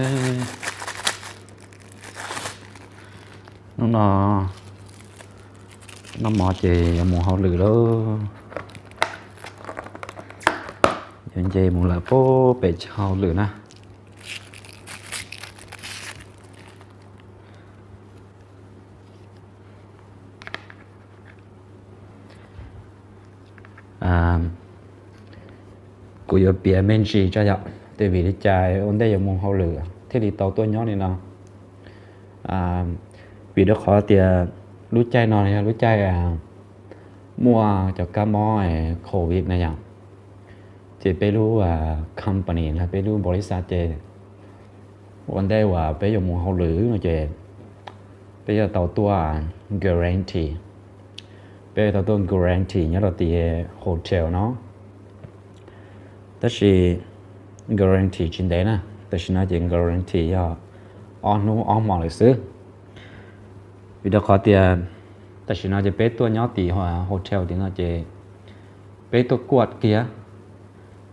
Hnub no noj mov ces yuav mus hauj lwm lauj. Yuav nce mus lawm pem tsev hauj lwm na. Kuv yuav piav me ntsis tso yom, tias vim li cas ua ntej yuav mus hauj lwm thiaj li tau tuaj nyob li no. Vim rau qhov tias lub caij no yog lub caij muaj cov kab mob covid na yom, ces peb lub company los peb lub npaum li xav ces Ua ntej uas peb yuav mus hauj lwm no ces peb yuav tau tuaj guarantee, peb yuav tau tuaj guarantee nyob rau tim hotel no. Tab sis guarantee tsis ntev na, tam sim no ces guarantee yog ob hnub ob hmo lawm xwb. Vim rau qhov tias tam sim no ces peb tuaj nyob tim hotel tim no ces peb tuaj kuaj kiag,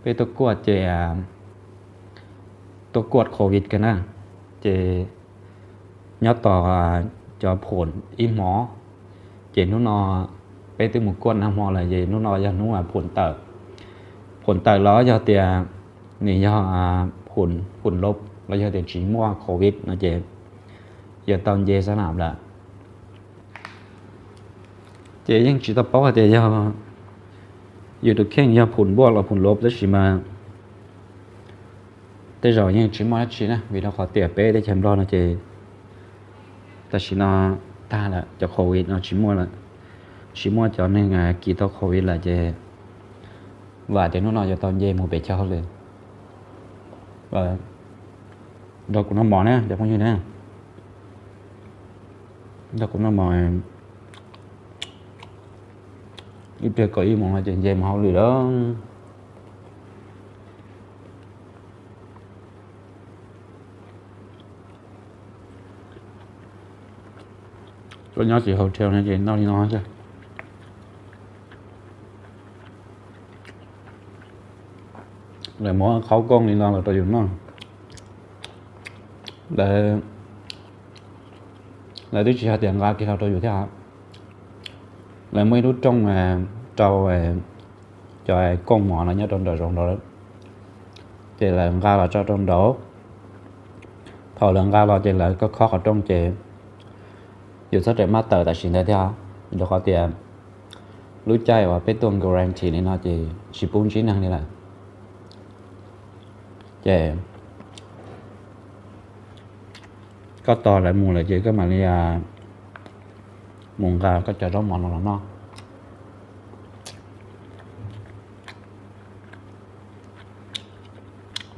peb tuaj kuaj ces tuaj kuaj covid kiag na, ces nyob tos cov phum ib hmo, ces hnub no peb twb mus kuaj nag hmo lawm ces hnub no yog hnub phum tawm. Phum tawm los yog tias nws yog phum lub los yog tias tsis muaj covid no ces yuav tau nce xab nam lawm. Ces yeej tsis tau paub hais tias yog yus tus kheej yog phum npuaj los phum lub tab sis mas tej zaum yeej tsis muaj dab tsi na, vim rau qhov tias peb teb chaws Nplog no ces tam sim no tag lawm, cov covid no tsis muaj lawm, tsis muaj cov neeg kis tau covid lawm ces vam tias hnub no yuav tau nce mus pem chaw hauj lwm. Nrog kuv noj mov na cov phooj ywg na, nrog kuv noj mov. Ib pliag kaum ib moos no ces nce mus hauj lwm lawm. Tuaj nyob tim hotel no ces noj li no xwb. Lawv muab khaub kooj li no los rau yus noj. Lawv twb tsis hais tias nqa kiag los rau yus thiab, lawv muaj ib lub rooj rau cov kooj mov no nyob rau nraum zoov nraud, ces lawv nqa los tso rau nraud. Thaum lawv nqa los ces lawv koj khob qhov rooj ces yus txhob rawm maj tawm tam sim ntawd thiab, rau qhov tias lub caij uas peb tuaj guarantee li no ces tsis pub ntsib neeg li lawm. Ces koj tos lawv mus lawm ces koj mam li mus nqa koj cov zaub mov no los noj.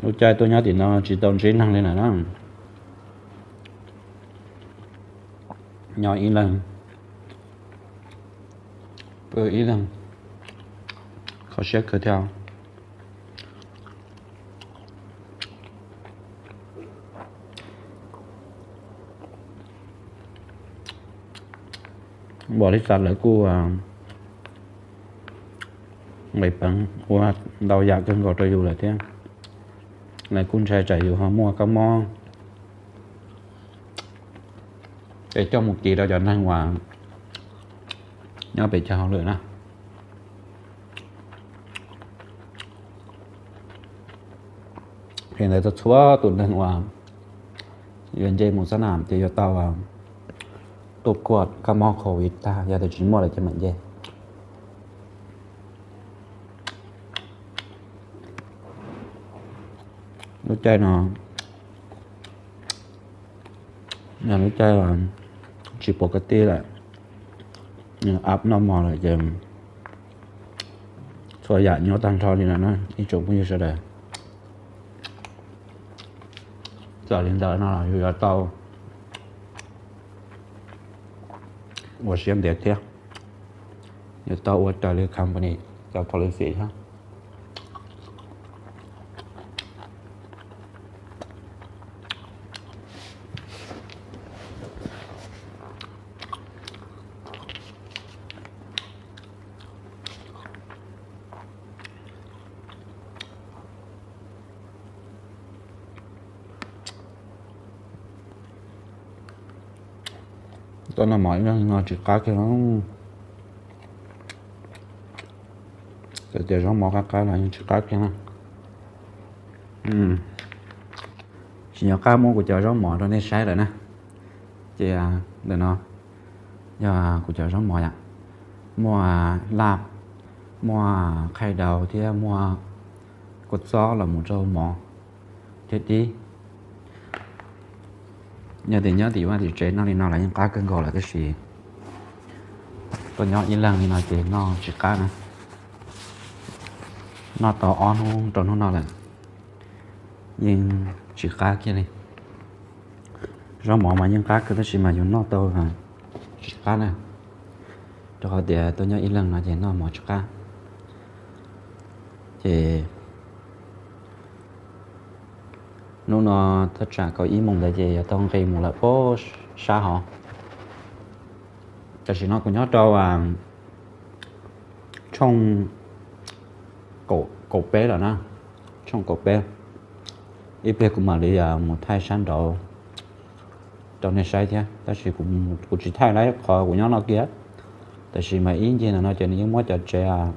Lub caij tuaj nyob tim no tsis tau ntsib neeg li lawm na. Nyob ib leeg, pw ib leeg, kho siab kawg thiab. Npaum li cas lawv kuj nqis peev ua ntau yam kawg nkaus rau yus lawm thiab. Lawv kuj ntshai tsam yus ho muaj kab mob. Es coj mus kis rau cov neeg uas nyob pem chaw hauj lwm na. Li ntawd txhua tus neeg uas yuav nce mus xab nam ces yuav tau tuaj kuaj kab mob covid tag, yog tias tsis muaj lawm ces mam nce. Lub caij no yog lub caij tsis pom kab tij lawm, ab noj mov lawm ces txhua yam nyob tag nrho li no na ib tsoom phooj ywg sawv daws. Txawm li ntawd no los yus yuav tau ua siab ntev thiab, yuav tau ua raws li company cov policy thiab. Tuaj noj mov ib leeg no tsis qab kiag. Txawm tias zaub mov qab qab los yeej tsis qab kiag na. Tsis nco qab muab kuv cov zaub mov rau nej saib lawm na. Ces ntawm no yog kuv cov zaub mov yom, muaj laj, muaj khaij daus thiab muaj kua txob los mus rau mov thiab tib. Yog tias nyob tim vaj tim tsev noj li no los yeej qab kawg nkaus lawm tab sis tuaj nyob ib leeg li no ces noj tsis qab na. Noj tau ob hnub rau hnub no lawm yeej tsis qab kiag li. Zaub mov mas yeej qab kawg tab sis mas yus noj tau tsis qab na, rau qhov tias tuaj nyob ib leeg no ces noj mov tsis qab. Ces hnub no thaj tsam kaum ib moos ntawd ces yuav tau nqis mus lawm pem sab hov. Tam sim no kuv nyob rau tshooj kaum peb lawm na, tshooj kaum peb. Ib pliag kuv mam li mus thaij sab nraud rau nej saib thiab, tab sis kuv tsis thaij li qhov kuv nyob no kiag. Tam sim mas ib ncig ntawm no ces nws yeej muab cov tsev,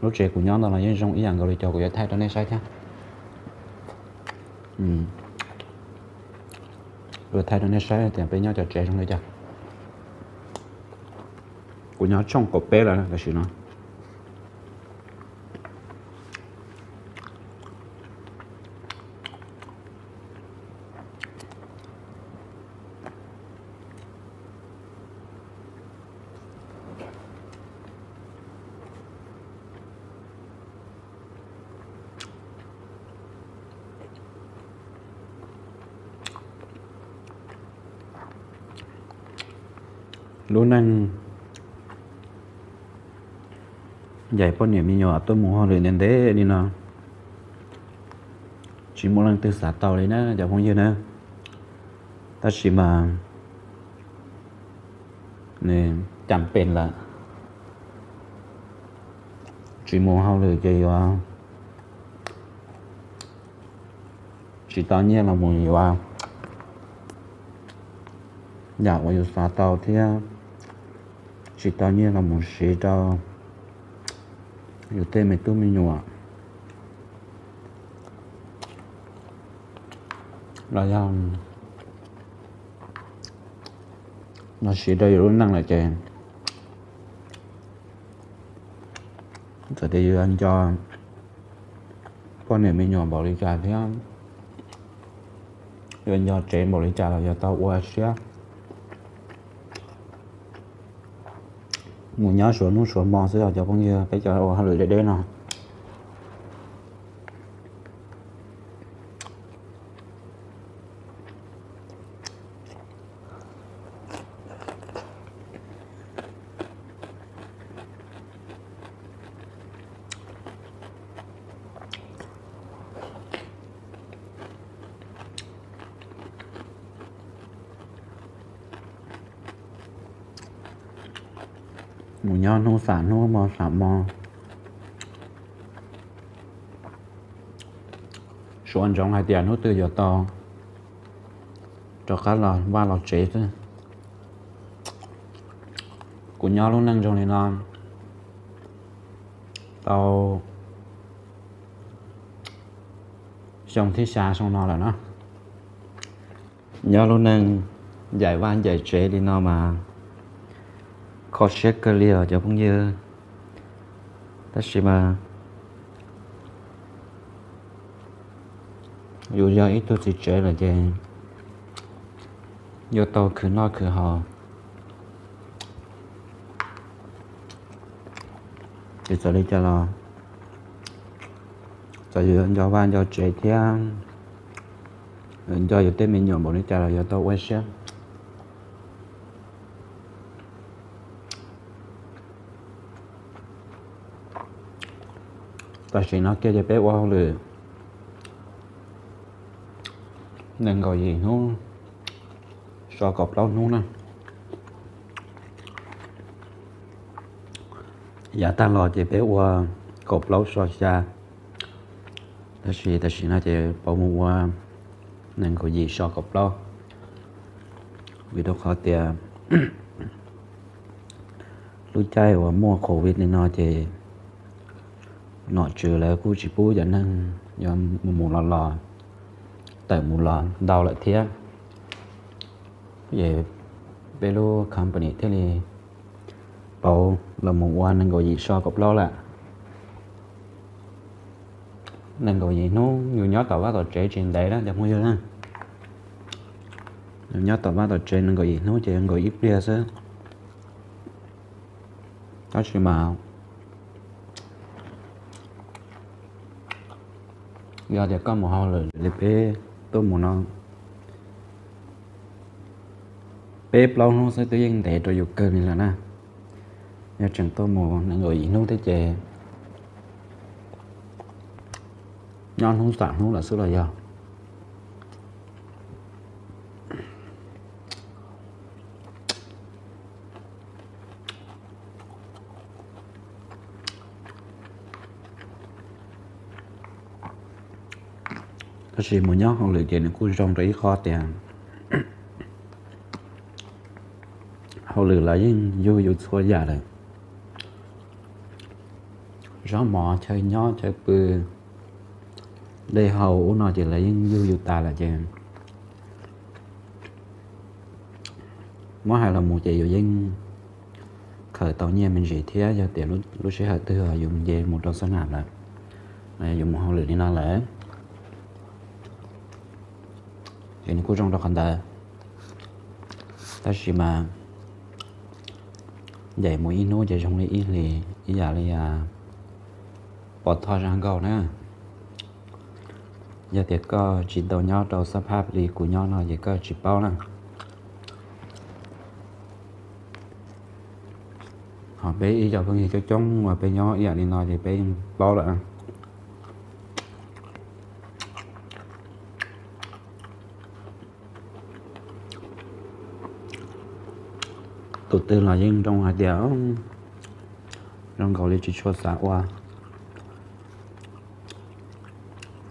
lub tsev kuv nyob ntawm no yeej zoo ib yam nkaus li cov kuv yuav thaij rau nej saib thiab. Kuv thaij rau nej saib tias peb nyob cov tsev zoo li cas. Kuv nyob tshooj kaum peb lawm tam sim no. Lub neej ncaim poj niam me nyuam tuaj mus hauj lwm ntev ntev li no, tsis muaj leej twg xav tau li na cov phooj ywg na. Tab sis mas nws cam pem lawm, tsis mus hauj lwm ces yuav tsis tau nyiaj los mus yuav yam uas yus xav tau thiab tsis tau nyiaj los mus siv rau yus tej me tub me nyuam los yog los siv rau yus lub neej lawm ces txawm tias yus yuav nco poj niam me nyuam npaum li cas thiab yuav nco tsev npaum li cas los yuav tau ua siab mus nyob suav hnub suav hmo xwb os cov phooj ywg, peb cov ua hauj lwm deb deb no. Mus nyob hnub xam hnub hmo xam hmo, suav ntsoov hais tias hnub twg yuav tau rov qab los vaj los tsev xwb. Kuv nyob lub neej zoo li no tau xyoo thib xya xyoo no lawm na. Nyob lub neej ncaim vaj ncaim tsev li no mas kho siab kawg li os cov phooj ywg. Tab sis mas yus yog ib tug txiv tsev lawm ces yuav tau khwv noj khwv haus. Ces txawm li cas los txawm yus yuav nco vaj nco tsev thiab nco yus tej me nyuam npaum li cas los yuav tau ua siab. Tam sim no kiag ces peb ua hauj lwm nees nkaum yim hnub so kaum plaub hnub na. Yav tag los ces peb ua kaum plaub so xya, tab sis tam sim no ces pauv mus ua nees nkaum yim so kaum plaub, vim rau qhov tias lub caij uas muaj covid li no ces nom tswv lawv kuj tsis pub cov neeg yuav mus mus los los tawm mus los ntau lawm thiab. Es peb lub company thiaj li pauv los mus ua nees nkaum yim so kaum plaub lawm. Nees nkaum yim hnub yus nyob tom vaj tom tsev tsis ntev na cov phooj ywg na. Yus nyob tom vaj tom tsev nees nkaum yim hnub ces nkaum ib pliag xwb. Tab sis mas yog tias koj mus hauj lwm li peb tuaj mus no, Peb plaub hnub xwb twb yeej ntev rau yus kawg li lawm na. Yog tseem tuaj mus nees nkaum yim hnub thiab ces nyob hnub xam hnub lawm xwb los yog. Tab sis mus nyob hauj lwm ces nws kuj zoo rau ib qho tias hauj lwm los yeej yug yus txhua yam lawm. Zaub mov chaw nyob chaw pw, dej haus ub no ces lawv yeej yug yus tas lawm ces muab hais los mus ces yus yeej khaws tau nyiaj me ntsis thiab. Yog tias lub sij hawm twg yus nce mus rau xab nam lawm, yus mus hauj lwm li no lawm, ces nws kuj zoo rau qhov ntawd. Tab sis mas ncaim mus ib hnub ces zoo li ib hlis, ib yam li pov thoj zaj nkauj na. Yog tias koj tsis tau nyob rau xab phab li kuv nyob no ces koj tsis paub na. Ho peb ib co phooj ywg coob coob uas peb nyob ib yam li no ces peb yeej paub lawm. Tus twg los yeej nroo hais tias zoo nkaus li tsis tshua xav ua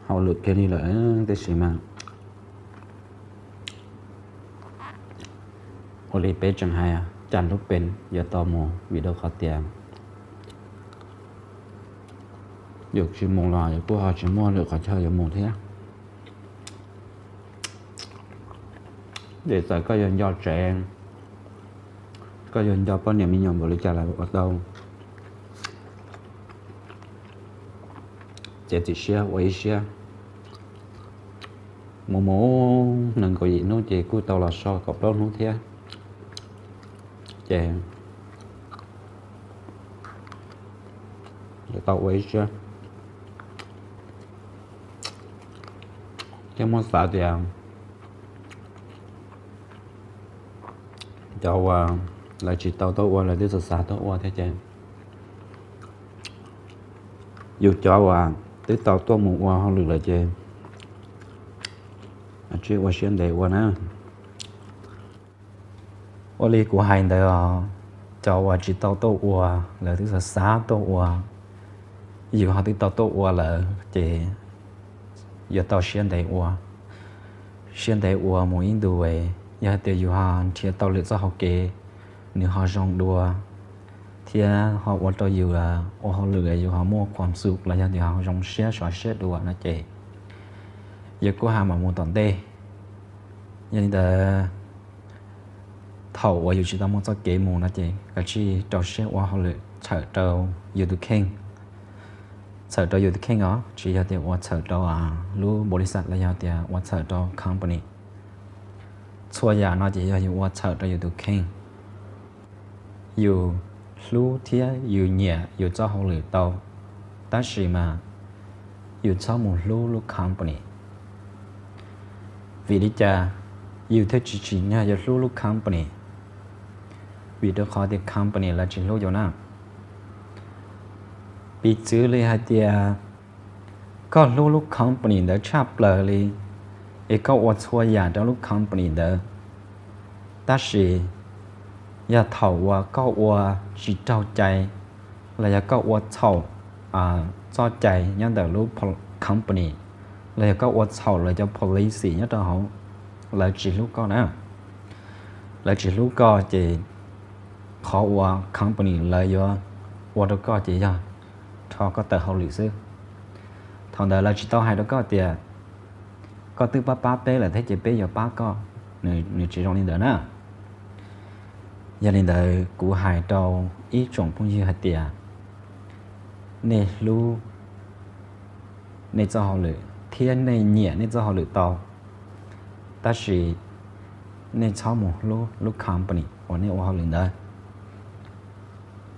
hauj lwm kiag li lawm, tiam sis mas ua li peb tseem hais, cas lub pes yuav tau mus, vim rau qhov tias yus tsis mus los yus kuj ho tsis muaj lwm qhov chaw yuav mus thiab. Ces txawm koj yuav nco tsev, koj yuav nco poj niam me nyuam npaum li cas los ua tau. Ces txiav txim siab ua ib siab mus mus nees nkaum yim hnub ces kuj tau los so kaum plaub hnub thiab. Ces tau ua ib siab thiab muab xav tias cov uas lawv tsis tau tuaj ua lawv twb xav xav tuaj ua thiab ces yus cov uas twb tau tuaj mus ua hauj lwm lawm ces ua siab ntev ua na. Ua li kuv hais ntawd os, cov uas tsis tau tuaj ua lawv twb xav xav tuaj ua, yus ho twb tau tuaj ua lawm ces yuav tau siab ntev ua. Siab ntev ua mus ib ntus, yog hais tias yus ho nrhiav tau lwm txoj hauv kev nws ho zoo dua thiab ho ua rau yus ua hauj lwm yus ho muaj khuam xum los yog tias ho zoo siab sov siab dua no ces yus kuj ho mam mus tom ntej. Yog li ntawd, thaum uas yus tsis tau muaj txoj kev mus no ces kav tsij rau siab ua hauj lwm txhawm rau yus tus kheej. Txhawm rau yus tus kheej os, tsis yog tias ua txhawm rau lub npaum li xav los yog tias ua txhawm rau company. Txhua yam no ces yog yus ua txhawm rau yus tus kheej. Yus hlub thiab yus nyiam yus txoj hauj lwm tau, tab sis mas yus txhob mus hlub lub company. Vim li cas yus thiaj tsis tsim nyog yuav hlub lub company? Vim rau qhov tias company lawv tsis hlub yus na. Piv txwv li hais tias koj hlub lub company ntawd tshaj plaws li, es koj ua txhua yam rau lub company ntawd, tab sis yog thaum uas koj ua tsis raug cai los yog koj ua txhaum txoj cai nyob ntawm lub company, los yog koj ua txhaum lawv cov policy nyob rau hauv, lawv tsis hlub koj na. Lawv tsis hlub koj ces qhov uas company lawv yuav ua rau koj ces yog rho koj tawm hauj lwm xwb. Thaum ntawd lawv tsis tau hais rau koj tias koj twb pab pab peb lawm thiab ces peb yuav pab koj, nws tsis zoo li ntawd na. Yog li ntawd kuv hais rau ib tsoom phooj ywg hais tias nej hlub nej txoj hauj lwm thiab nej nyiam nej txoj hauj lwm tau, tab sis nej txhob mus hlub lub company uas nej ua hauj lwm ntawd,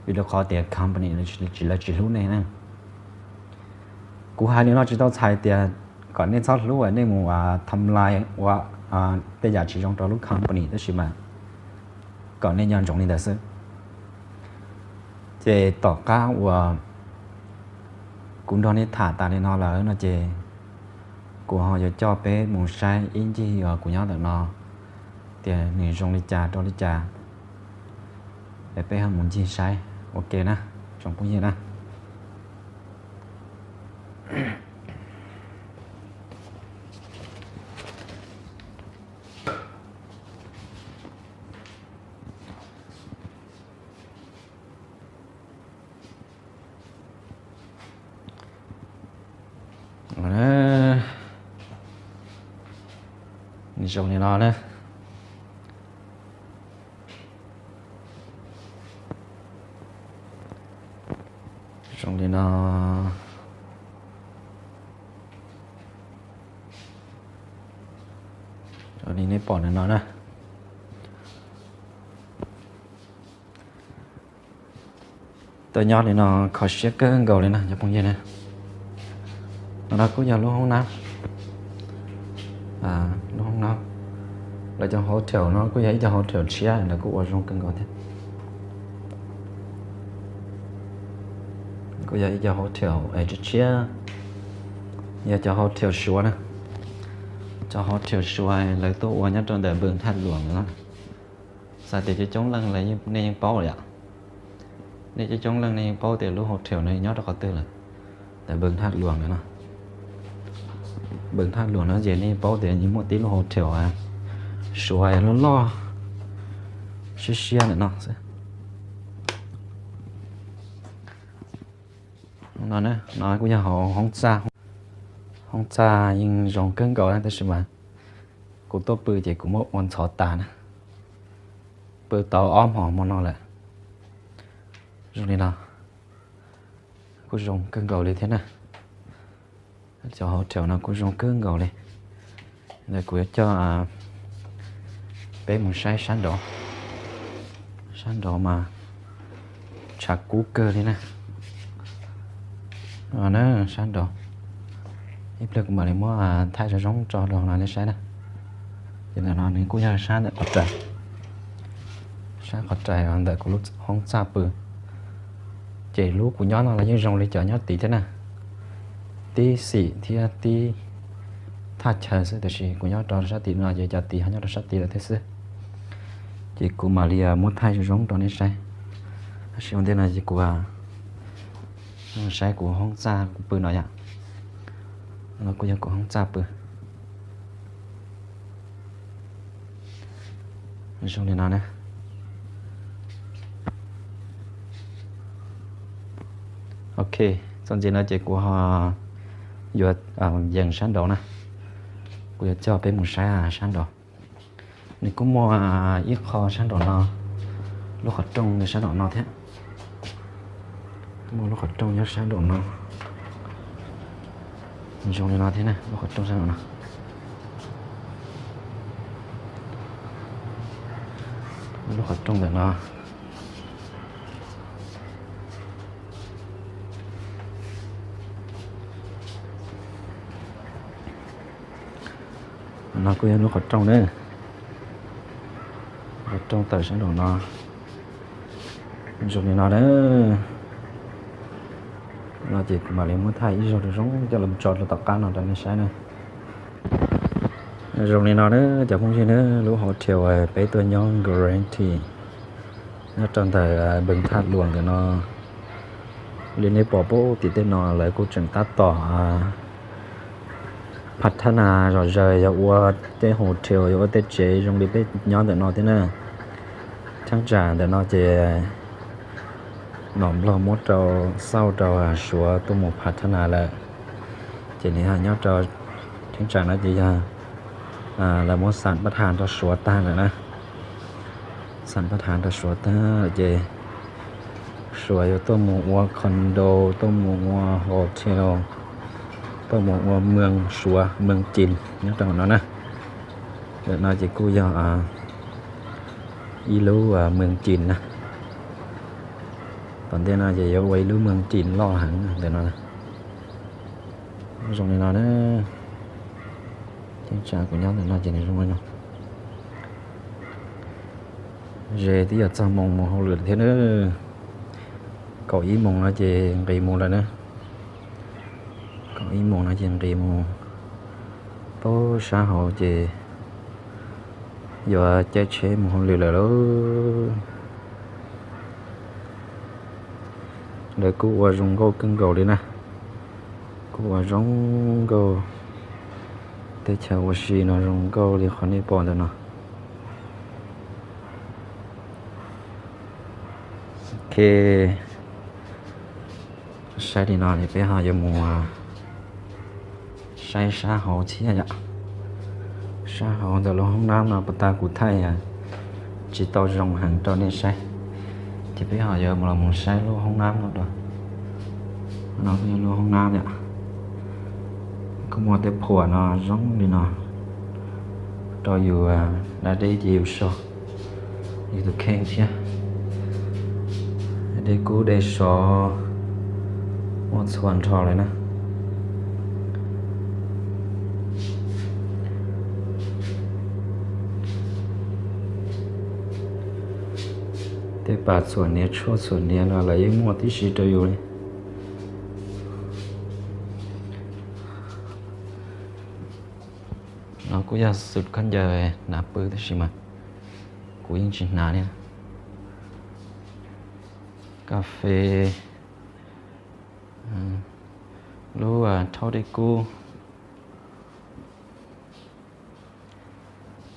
vim rau qhov tias company lawv tsis hlub nej na. Kuv hais li no tsis tau txhais tias kom nej txhob hlub nej mus tham lais ua tej yam tsis zoo rau lub company, tab sis mas kom nej nco ntsoov li ntawd xwb. Ces tom qab uas kuv nrog nej tham tas li no lawm no ces kuv ho yuav coj peb mus saib ib ncig uas kuv nyob ntawm no tias nws zoo li cas rau li cas, es peb ho mus ncig saib ua ke na, tsoom phooj ywg na. Zoo li no na. Zoo li no. Li nej pom ntawm no na. Tuaj nyob li no kho siab kawg nkaus li na cov phooj ywg na. No no kuj yog lub hoob nab, lub hoob nab. Lawv cov hotel no kuj yog ib co hotel tshiab, lawv kuj ua zoo kawg nkaus thiab. Kuj yog ib co hotel tshiab tshiab, yog cov hotel Suav na. Cov hotel Suav lawv tuaj ua nyob rau ntawm npawg Thaj Luam no. Xav tias coob coob leej nej yeej paub lawm yom. Nej coob coob leej nej yeej paub tias lub hotel no nyob rau qhov twg lawm. Ntawm npawg Thaj Luam no, npawg Thaj Luam no ces nej paub tias yeej muaj tib lub hotel Suav loj loj siab siab ntawm no xwb. No, no kuj yog hoob txaj, hoob txaj yeej zoo kawg nkaus na tab sis mas kuv tuaj pw ces kuv muab ua ntxhov tas na. Pw tau ob hmo hmo no lawm. Zoo li no kuj zoo kawg nkaus li thiab na. Cov hotel no kuj zoo kawg nkaus li. Ntawd kuv yuav coj peb mus saib sab nraud. Sab nraud mas tshav kub kawg li na. Na sab nraud, ib pliag kuv mam li muab thaij zoo zoo tso rau nej saib na. Ces ntawm no nws kuj yog sab ntawm qhov rais, sab qhov rais ntawm kuv lub hoob txaj pw. Ces lub kuv nyob no los yeej zoo li cov nyob tid thiab na, tib xim thiab tib thaj chaw xwb, tiam sis kuv nyob rau sab tid no ces cov tid ho nyob rau sab tid lawm thiab xwb. Ces kuv mam li muab thaij zoo zoo rau nej saib. Tab sis ua ntej no ces kuv saib kuv hoob txaj kuv pw no yom. No kuj yog kuv hoob txaj pw. Zoo li no na. Ok, txuas ntxiv no ces kuv ho yuav yees sab nraud na. Kuv yuav coj peb mus saib sab nraud. Nws kuj muaj ib qho sab nraum no, lub qhov rooj sab nraum no thiab. Muaj lub qhov rooj nyob sab nraum no. Zoo li no thiab na, lub qhov rooj sab nraum no. Lub qhov rooj ntawm no. No kuj yog lub qhov rooj na. Qhov rooj tawm sab nraum no. Zoo li no na. No ces kuv mam li muab thaij ib zaug zoo zoo coj los tso rau tom qab no rau nej saib na. Zoo li no na cov phooj ywg na, lub hotel peb tuaj nyob Guarantee nyob rau ntawm npawg Thaj Luam ntawm no. Li nej pom pub tim tej no lawv kuj tseem tab tom phav thab nas zom zaws, yog ua tej hotel, yog ua tej tsev zoo li peb nyob ntawm no thiab na. Cheeb tsam ntawm no ces nom Nplog muab rau, xauj rau Suav tuaj mus phav thab nas lawm. Ces nws nyob rau cheeb tsam no ces yog lawv muab xam pab thas rau Suav tag lawm na. Xam pab thas rau Suav tag lawm ces Suav yuav tuaj mus ua condo, tuaj mus ua hotel, tuaj mus ua moos Suav, moos Cim nyob rau no na. Ntawm no ces kuj yog ib lub moos Cim na. Tom ntej no ces yuav ua ib lub moos Cim loj heev ntawm no. Zoo li no na. Cheeb tsam kuv nyob ntawm no ces nws zoo li no. Ze twb yuav txog moos mus hauj lwm lawm thiab na. Kaum ib moos no ces nqis mus lawm na. Kaum ib moos no ces nqis mus pab sab hauv ces yuav caij tsheb mus hauj lwm lawm lauj. Lawv kuj ua zoo nkauj kawg nkaus li na. Kuj ua zoo nkauj, teb chaws ua si no zoo nkauj li qhov nej pom ntawm no. Ok, saib li no es peb ho yuav mus saib sab hauv thiab yom. Sab hauv ntawm lub hoob nab no puas tas kuv thaij tsis tau zoo heev rau nej saib, ces peb ho yuav los mus saib lub hoob nab no dua. No yog lub hoob nab yom. Kuj muaj tej phuam no zoo li no rau yus da deb ces yus so, yus tus kheej thiab. Dej kub dej sov muaj txhua nrho lawm na. Tej pas txhuam hniav tshuaj txhuam hniav no lawv yeej muaj tib si rau yus li. No kuj yog xwm khaub ncaws hnav pw tab sis mas kuv yeej tsis hnav li. Kas fes, lub thauj dej kub.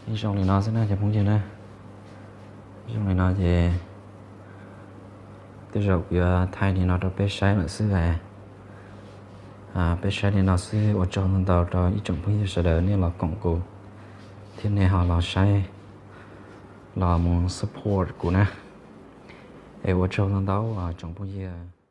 Ib zoo li no xwb na cov phooj ywg na. Zoo li no ces tej zaum kuv yuav thaij li no rau peb saib lawm xwb. Peb saib li no xwb, ua tsaug ntau ntau rau ib tsoom phooj ywg sawv daws nej los koom kuv thiab nej ho los saib, los mus support kuv na. Es ua tsaug ntau ntau tsoom phooj ywg.